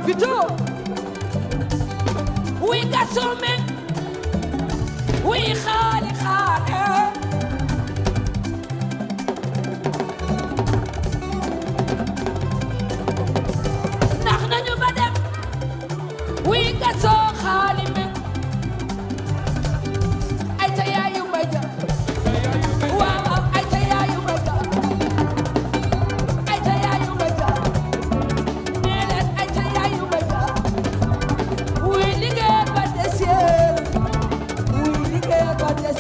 [SPEAKER 11] Vito we got so many we xaali ndax nañu ba dem we got so xaali men ay ta yaayu mbay ja waaw ay ta yaayu mbay ja ay ta yaayu mbay ja nee leen ay ta yaayu mbay ja wuy liggéey ba des wuy liggéey ba des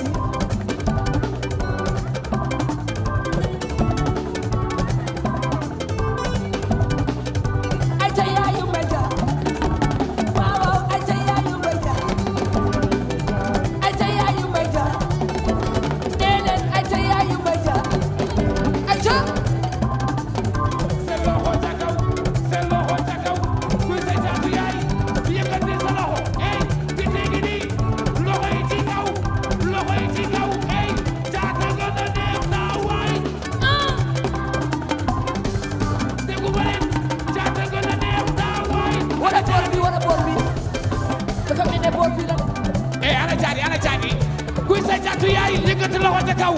[SPEAKER 11] ay ta yaayu mbay ja waaw ay ta yaayu mbay ja ay ta yaayu mbay ja nee leen ay ta yaayu mbay ja ay ta
[SPEAKER 6] seen loxo ca kaw kuy sa jaatu yaay yëkkati sa loxo ey gi nii loxo yi ci kaw ey jaata gën a neex naa waay déggu ma leen jaata gën a neex naa waay
[SPEAKER 11] wala boor bi dafa mel ne boor bi la
[SPEAKER 6] ana caadi kuy sa jaatu yaay yëkkati loxo ca kaw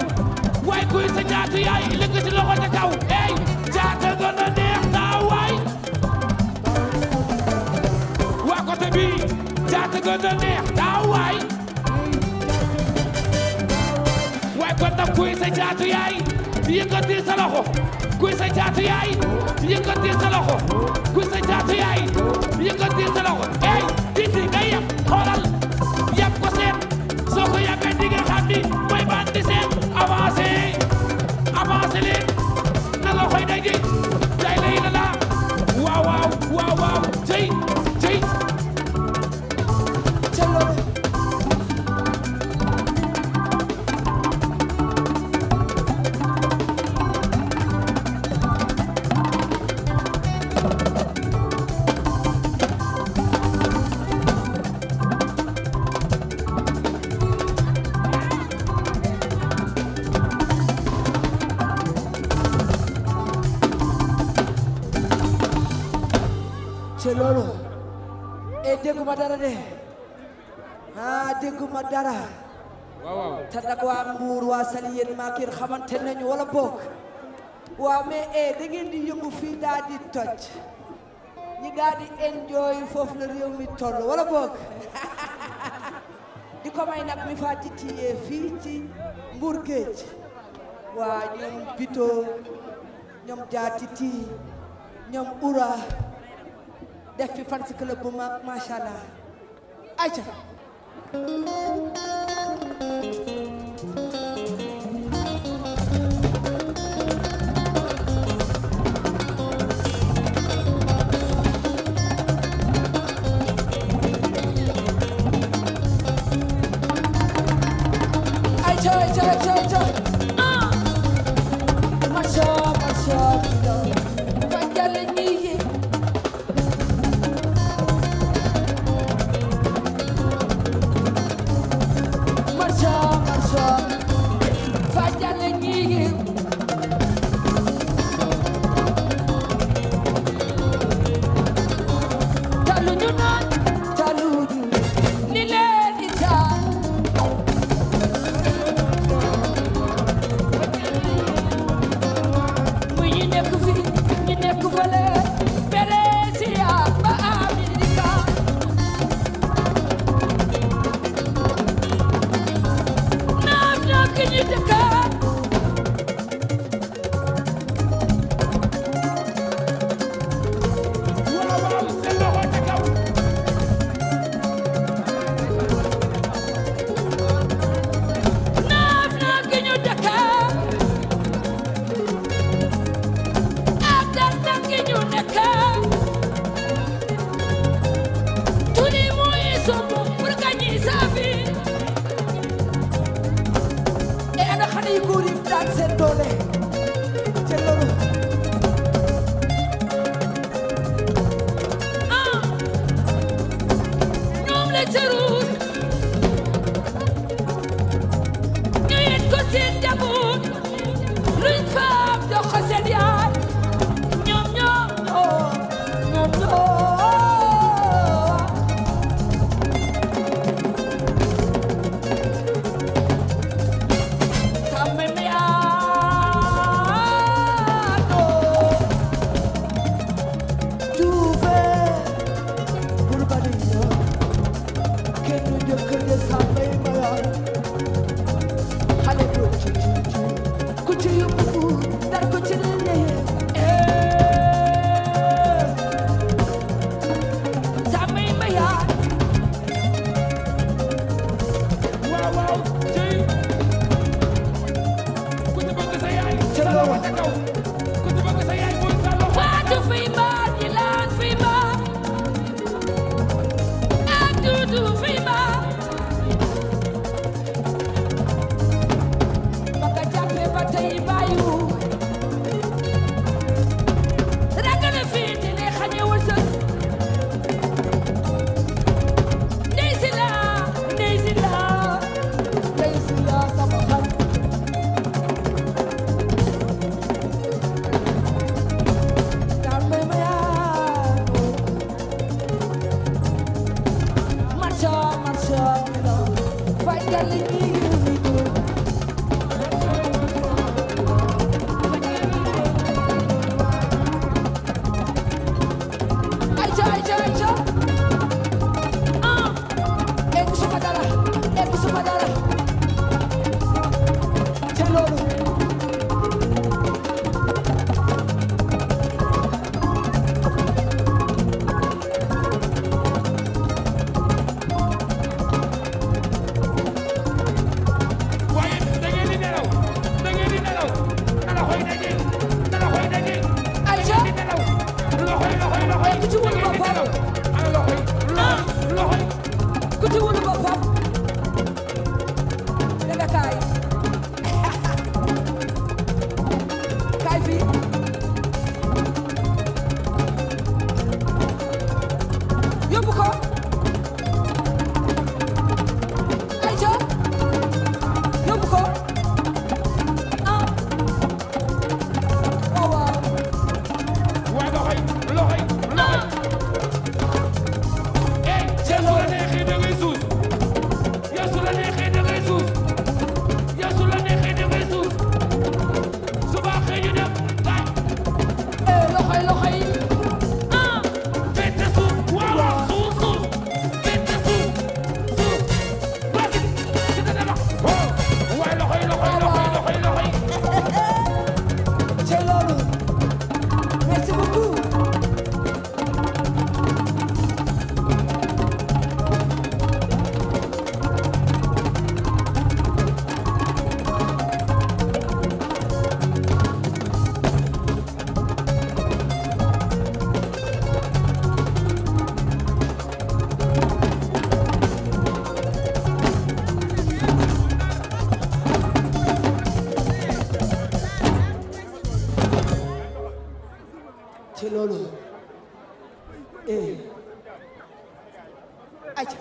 [SPEAKER 6] waay kuy sa jaatu yaay yëkkati loxo ca kaw ey jaata gën a neex naa waay waa gën a neex daa waay waay kon nag kuy sa caatu yaay yëkkati sa loxo kuy sa caatu yaay yëkkati sa loxo kuy sa caatu yaay yëkkati sa loxo ey Titi nga yab xoolal yab ko seen soo ko yabee di nga xam ni mooy bandi seen avancé avancé leen na loxo yi daje day lay la la waaw waaw waaw waaw jëy jëy
[SPEAKER 11] ci loolu e dégguma dara de dégguma dara
[SPEAKER 6] waaw
[SPEAKER 11] te nag waa Mbuur waa Saly yéen maa kii xamante nañu wala bokk waaw mais da ngeen di yëngu fii daal di toj ñi daal di enjoy foofu la réew mi toll wala bokk di ko may nag mi fa titiyee fii ci Mbour Géej waa ñoom Bito ñoom Jaatiti ñoom Ura def fi fan si club bu mag macha allah ayca ayca macha fajale ñi fajale ñi taluñu naan taluñu ni leen di taa muy ñi nekk fi ñi nekk fële Brescia ba Amerika naam nak ñi dëkkaat
[SPEAKER 6] waaw waaw seen loxo ca kaw
[SPEAKER 11] naam nak ñu dëkkaat ak dan nak ñu dëkkaat tuni muy sobu pour gagner sa vie et ana xale yu góor yi daan seen doole ci loolu ñoom la tëruut ñu yet ko seen njaboot luñ faam jox ko seen yaay ñoom sàmme mi yaano juufe bul bali ñoo kenn du jëkkër ja sàmme ma yaano xale doo ci ku ci yóbbu dar ko ci lee sàmme ma yaano
[SPEAKER 6] waaw waaw jëy ku ci bëgg sa yaay sa loxo ca kaw ku ci bëgg sa yaay mooy sa loxo
[SPEAKER 11] Fatou fiy mbaar ñi laan fiy mbaar ak Dudu fiy mbaar ba nga jàppee ba tey bàyyiwu ragal a fii te ne xañewul sa ndey si la ndey si la ndey si la sama xarit Aïcha.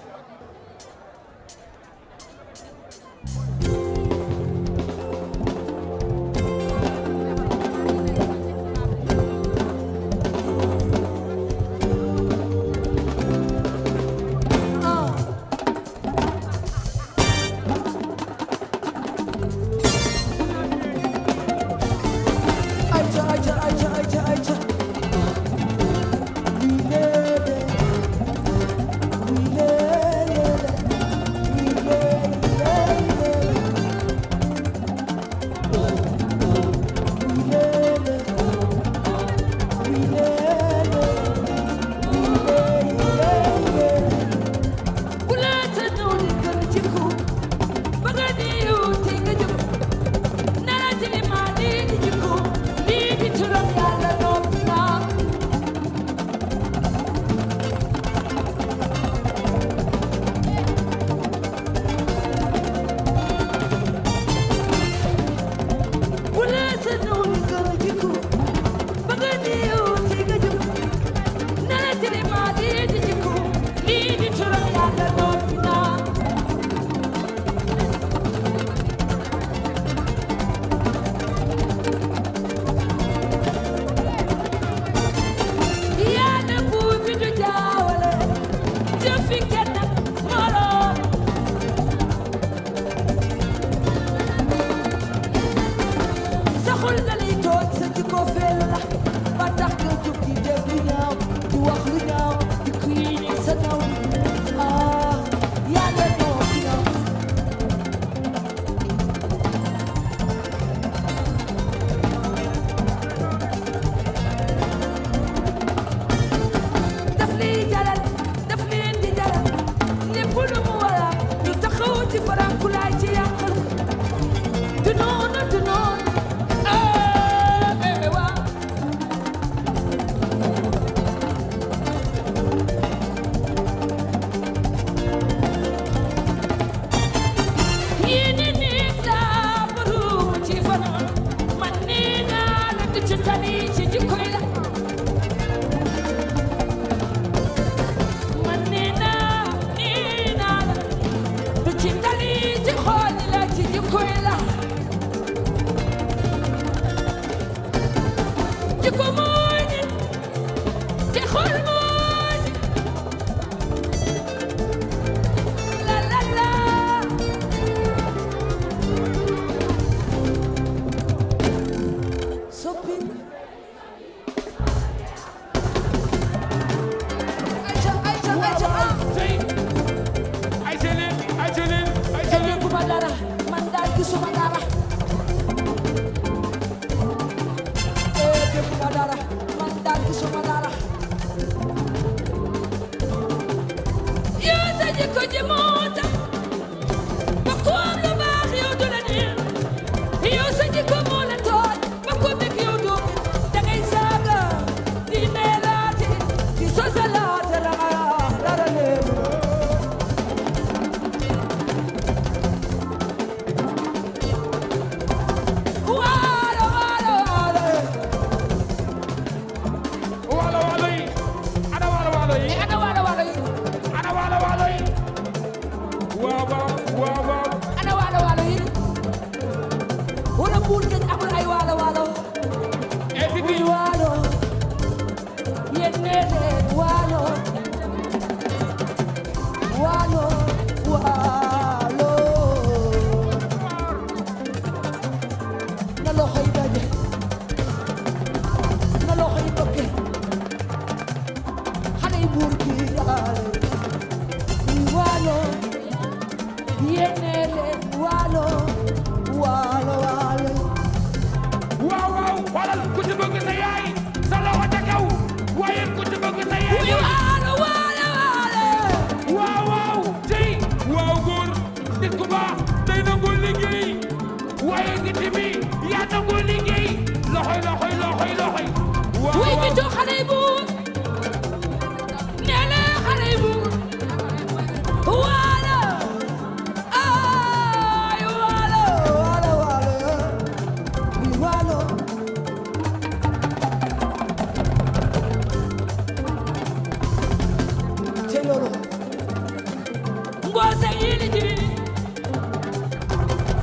[SPEAKER 8] Ngoze yili ji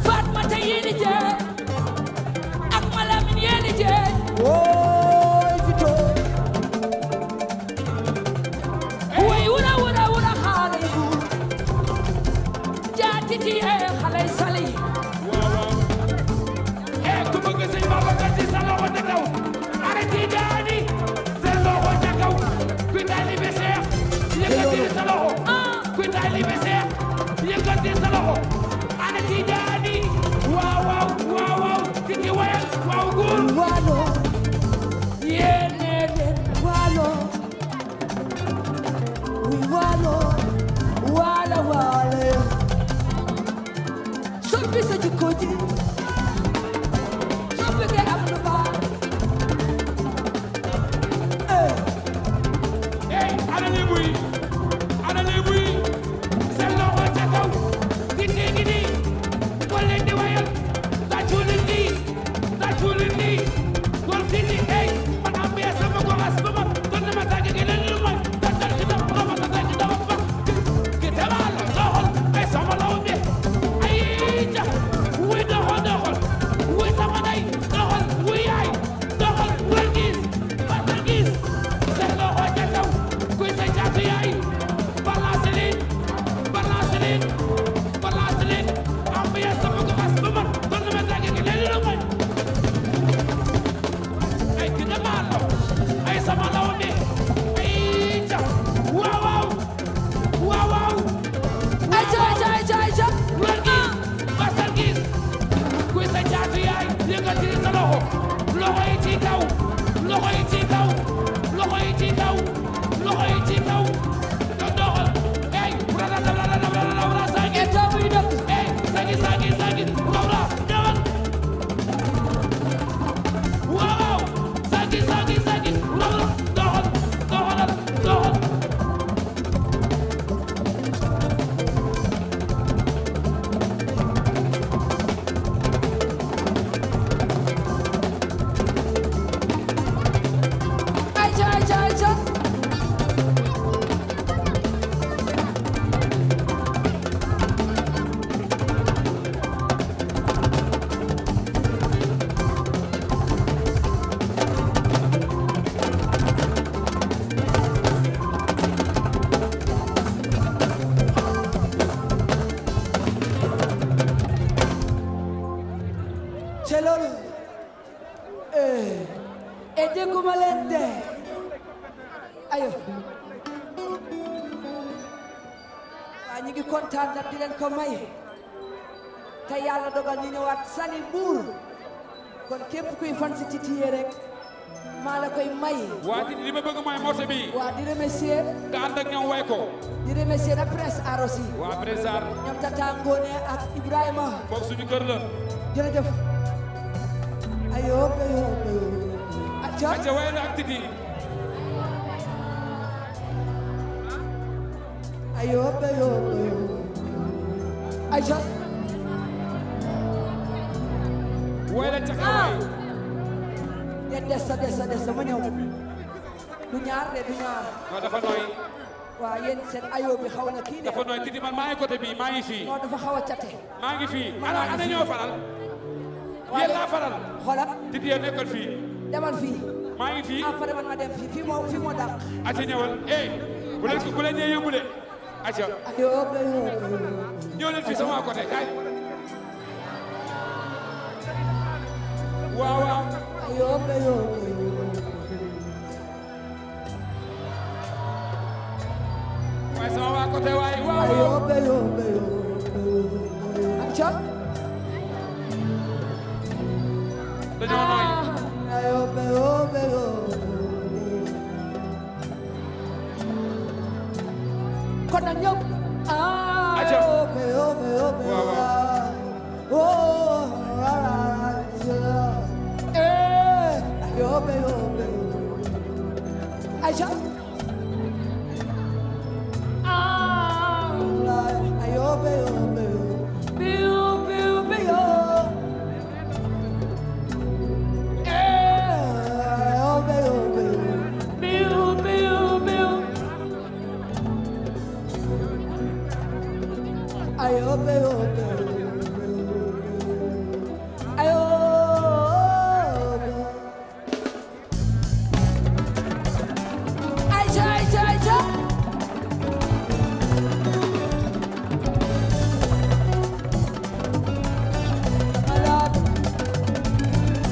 [SPEAKER 8] Fatmata yili je ak Malamin yili je
[SPEAKER 11] Woy Vito
[SPEAKER 8] way wura wura wura xale bu jaati ti xale sali
[SPEAKER 6] ku bëgg sëñ Babacar Si sa loxo ca kaw arrêté daani sa loxo ca kaw kuy taalibe Seex yëkkati sa loxo kuy taalibe Seex yëkkati sa loxo arrêté daani waaw waaw waaw waaw ki ci wayal waaw góor
[SPEAKER 11] waalo
[SPEAKER 8] yéene leen
[SPEAKER 11] waalo wi waalo waala waala soppi sa jikko ji soppi ke am lu baax
[SPEAKER 6] ana lébu yi seen loxo ca kaw gindi gindi wal leen di wayal tàccu leen nii wal gindi man am bee sama ko as ba ma doon na ma tàgg gi leen lu may tàggal ci dama dama tàggal ci dama ba ki dama la doxal sama law bi ay ja wuy doxal wuy sama day doxal wuy yaay doxal wal gis seen loxo ca kaw kuy sa caatu yaay balance leen am bee sama ko as ba ma doon na ma tàgg gi leen lu may ay ki dama law ay sama law bi ay ja waaw
[SPEAKER 8] ay ca
[SPEAKER 6] wal gis basal gis kuy sa caatu yaay yëkkati sa loxo yi ci kaw loxo yi ci kaw nga doxal rawra sangi sangi rawra demal waaw sangi rawra doxalal
[SPEAKER 8] ay ca
[SPEAKER 11] c'est loolu e dégguma leen de ayo waa ñi ngi kontaan nag di leen ko may te yàlla dogal ñu ñëwaat sali buur kon képp kuy fan si ci tiye rek maa la koy may
[SPEAKER 6] waa li ma bëgg mooy morceau bi
[SPEAKER 11] waa di remercier
[SPEAKER 6] nga ànd ak ñoom way ko
[SPEAKER 11] di remercier nag Prince Arosi
[SPEAKER 6] waa Prince Ar
[SPEAKER 11] ñoom Tata Ngone ak Ibrahima
[SPEAKER 6] foofu suñu kër la
[SPEAKER 11] jërëjëf ayo
[SPEAKER 6] acca way la ak Titi
[SPEAKER 11] ayo aja
[SPEAKER 6] way la ca kaw
[SPEAKER 11] ya desa ma ñëw du ñaar
[SPEAKER 6] non dafa nooy
[SPEAKER 11] waa yéen seen ayo bi xaw na kii de
[SPEAKER 6] dafa nooy Titi man maa ngi côté bi maa ngi fii
[SPEAKER 11] non dafa xaw a cate
[SPEAKER 6] maa ngi fii ana ñoo faral yéen laa faral
[SPEAKER 11] xoolal
[SPEAKER 6] Titi yow nekkal fii
[SPEAKER 11] demal fii
[SPEAKER 6] maa ngi fii
[SPEAKER 11] après man ma dem fii moo dàq
[SPEAKER 6] acca ñëwal bu leen ñee yëngu de acca ñëw leen fii sama côté kay waaw waaye sama waa côté waaye waaw
[SPEAKER 11] acca
[SPEAKER 6] dañoo nooy
[SPEAKER 11] kon nag ñëpp
[SPEAKER 6] acca
[SPEAKER 11] Aja ayo ayo ayo ayo ayo malab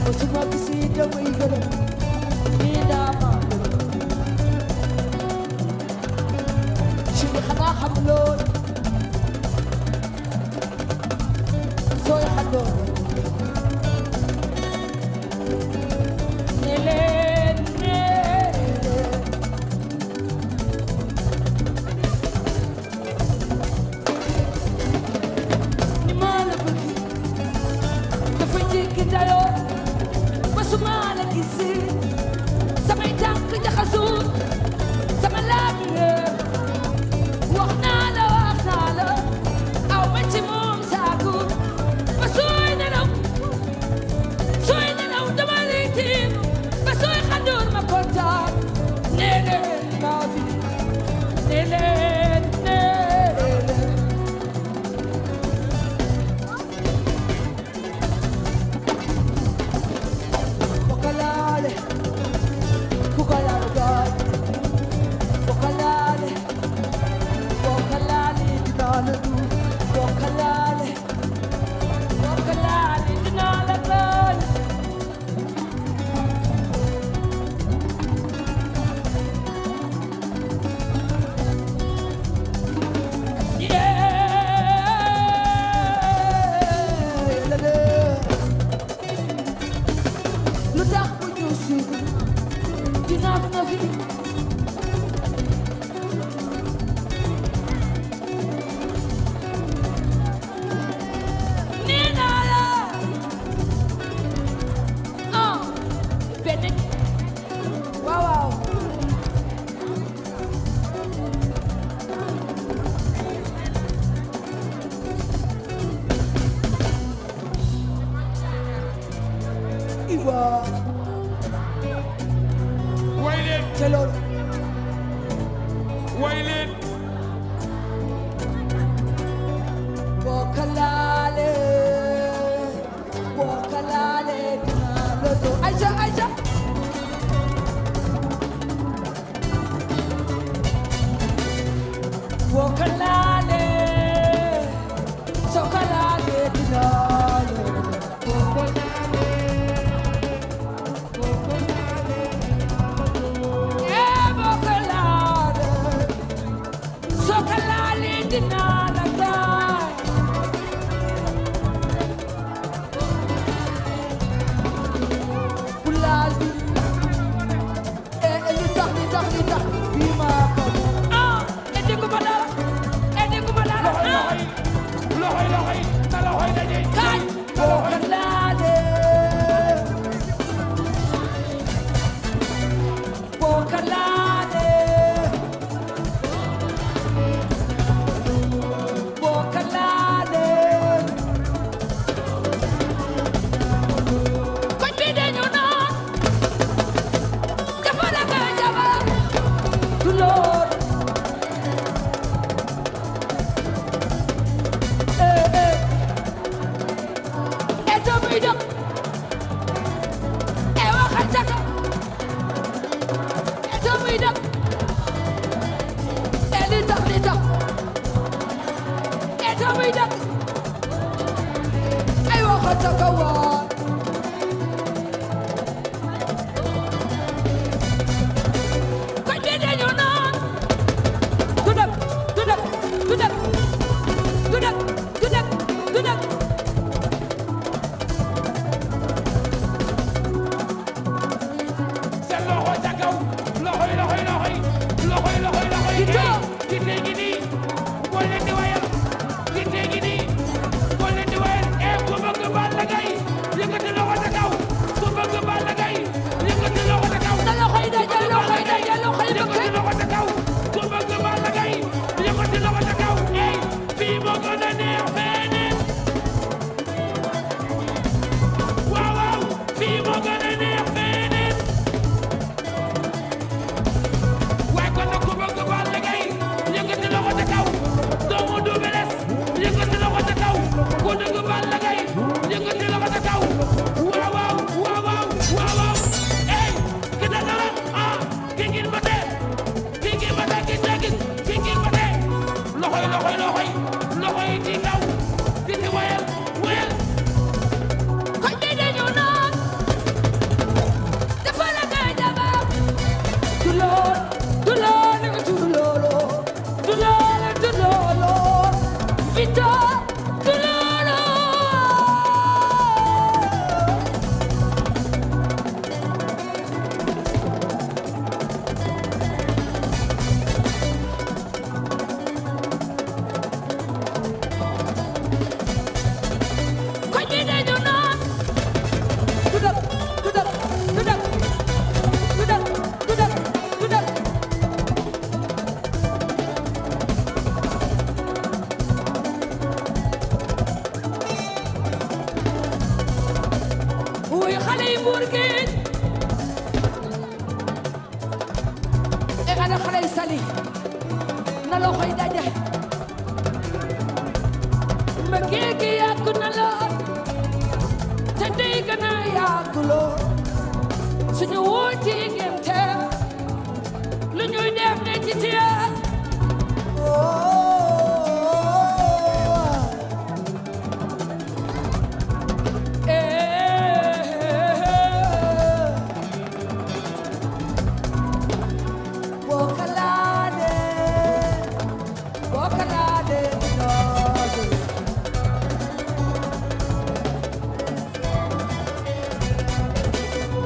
[SPEAKER 11] osuma bisi damay gëlëm ni dama شبي خنا حملون سوي حدون نيلين نمانا بكي تفيتي كدايو بسمانا كيسي سمعتك جخزون سملامي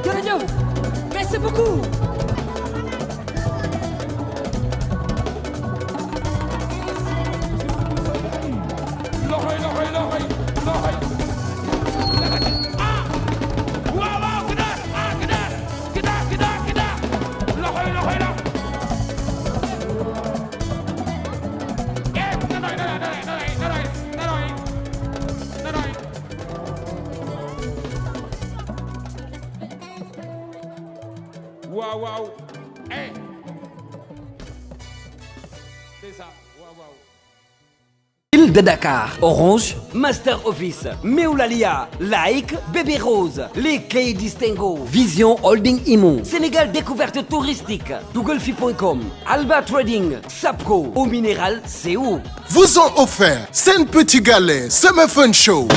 [SPEAKER 10] jërëjëf merci beaucoup.
[SPEAKER 6] waaw waaw eh c'est ça waaw waaw.
[SPEAKER 1] Ville de Dakar, Orange, Master Office, Meoulalia, Like, Bébé Rose, les Clés Distingo, Vision Holding Imo, Sénégal Découverte Touristique, Dougolfi.com, Alba Trading, Sapco, Au Minéral, c'est où?
[SPEAKER 12] Vous ont offert Sen Petit Galet Summer Fun Show.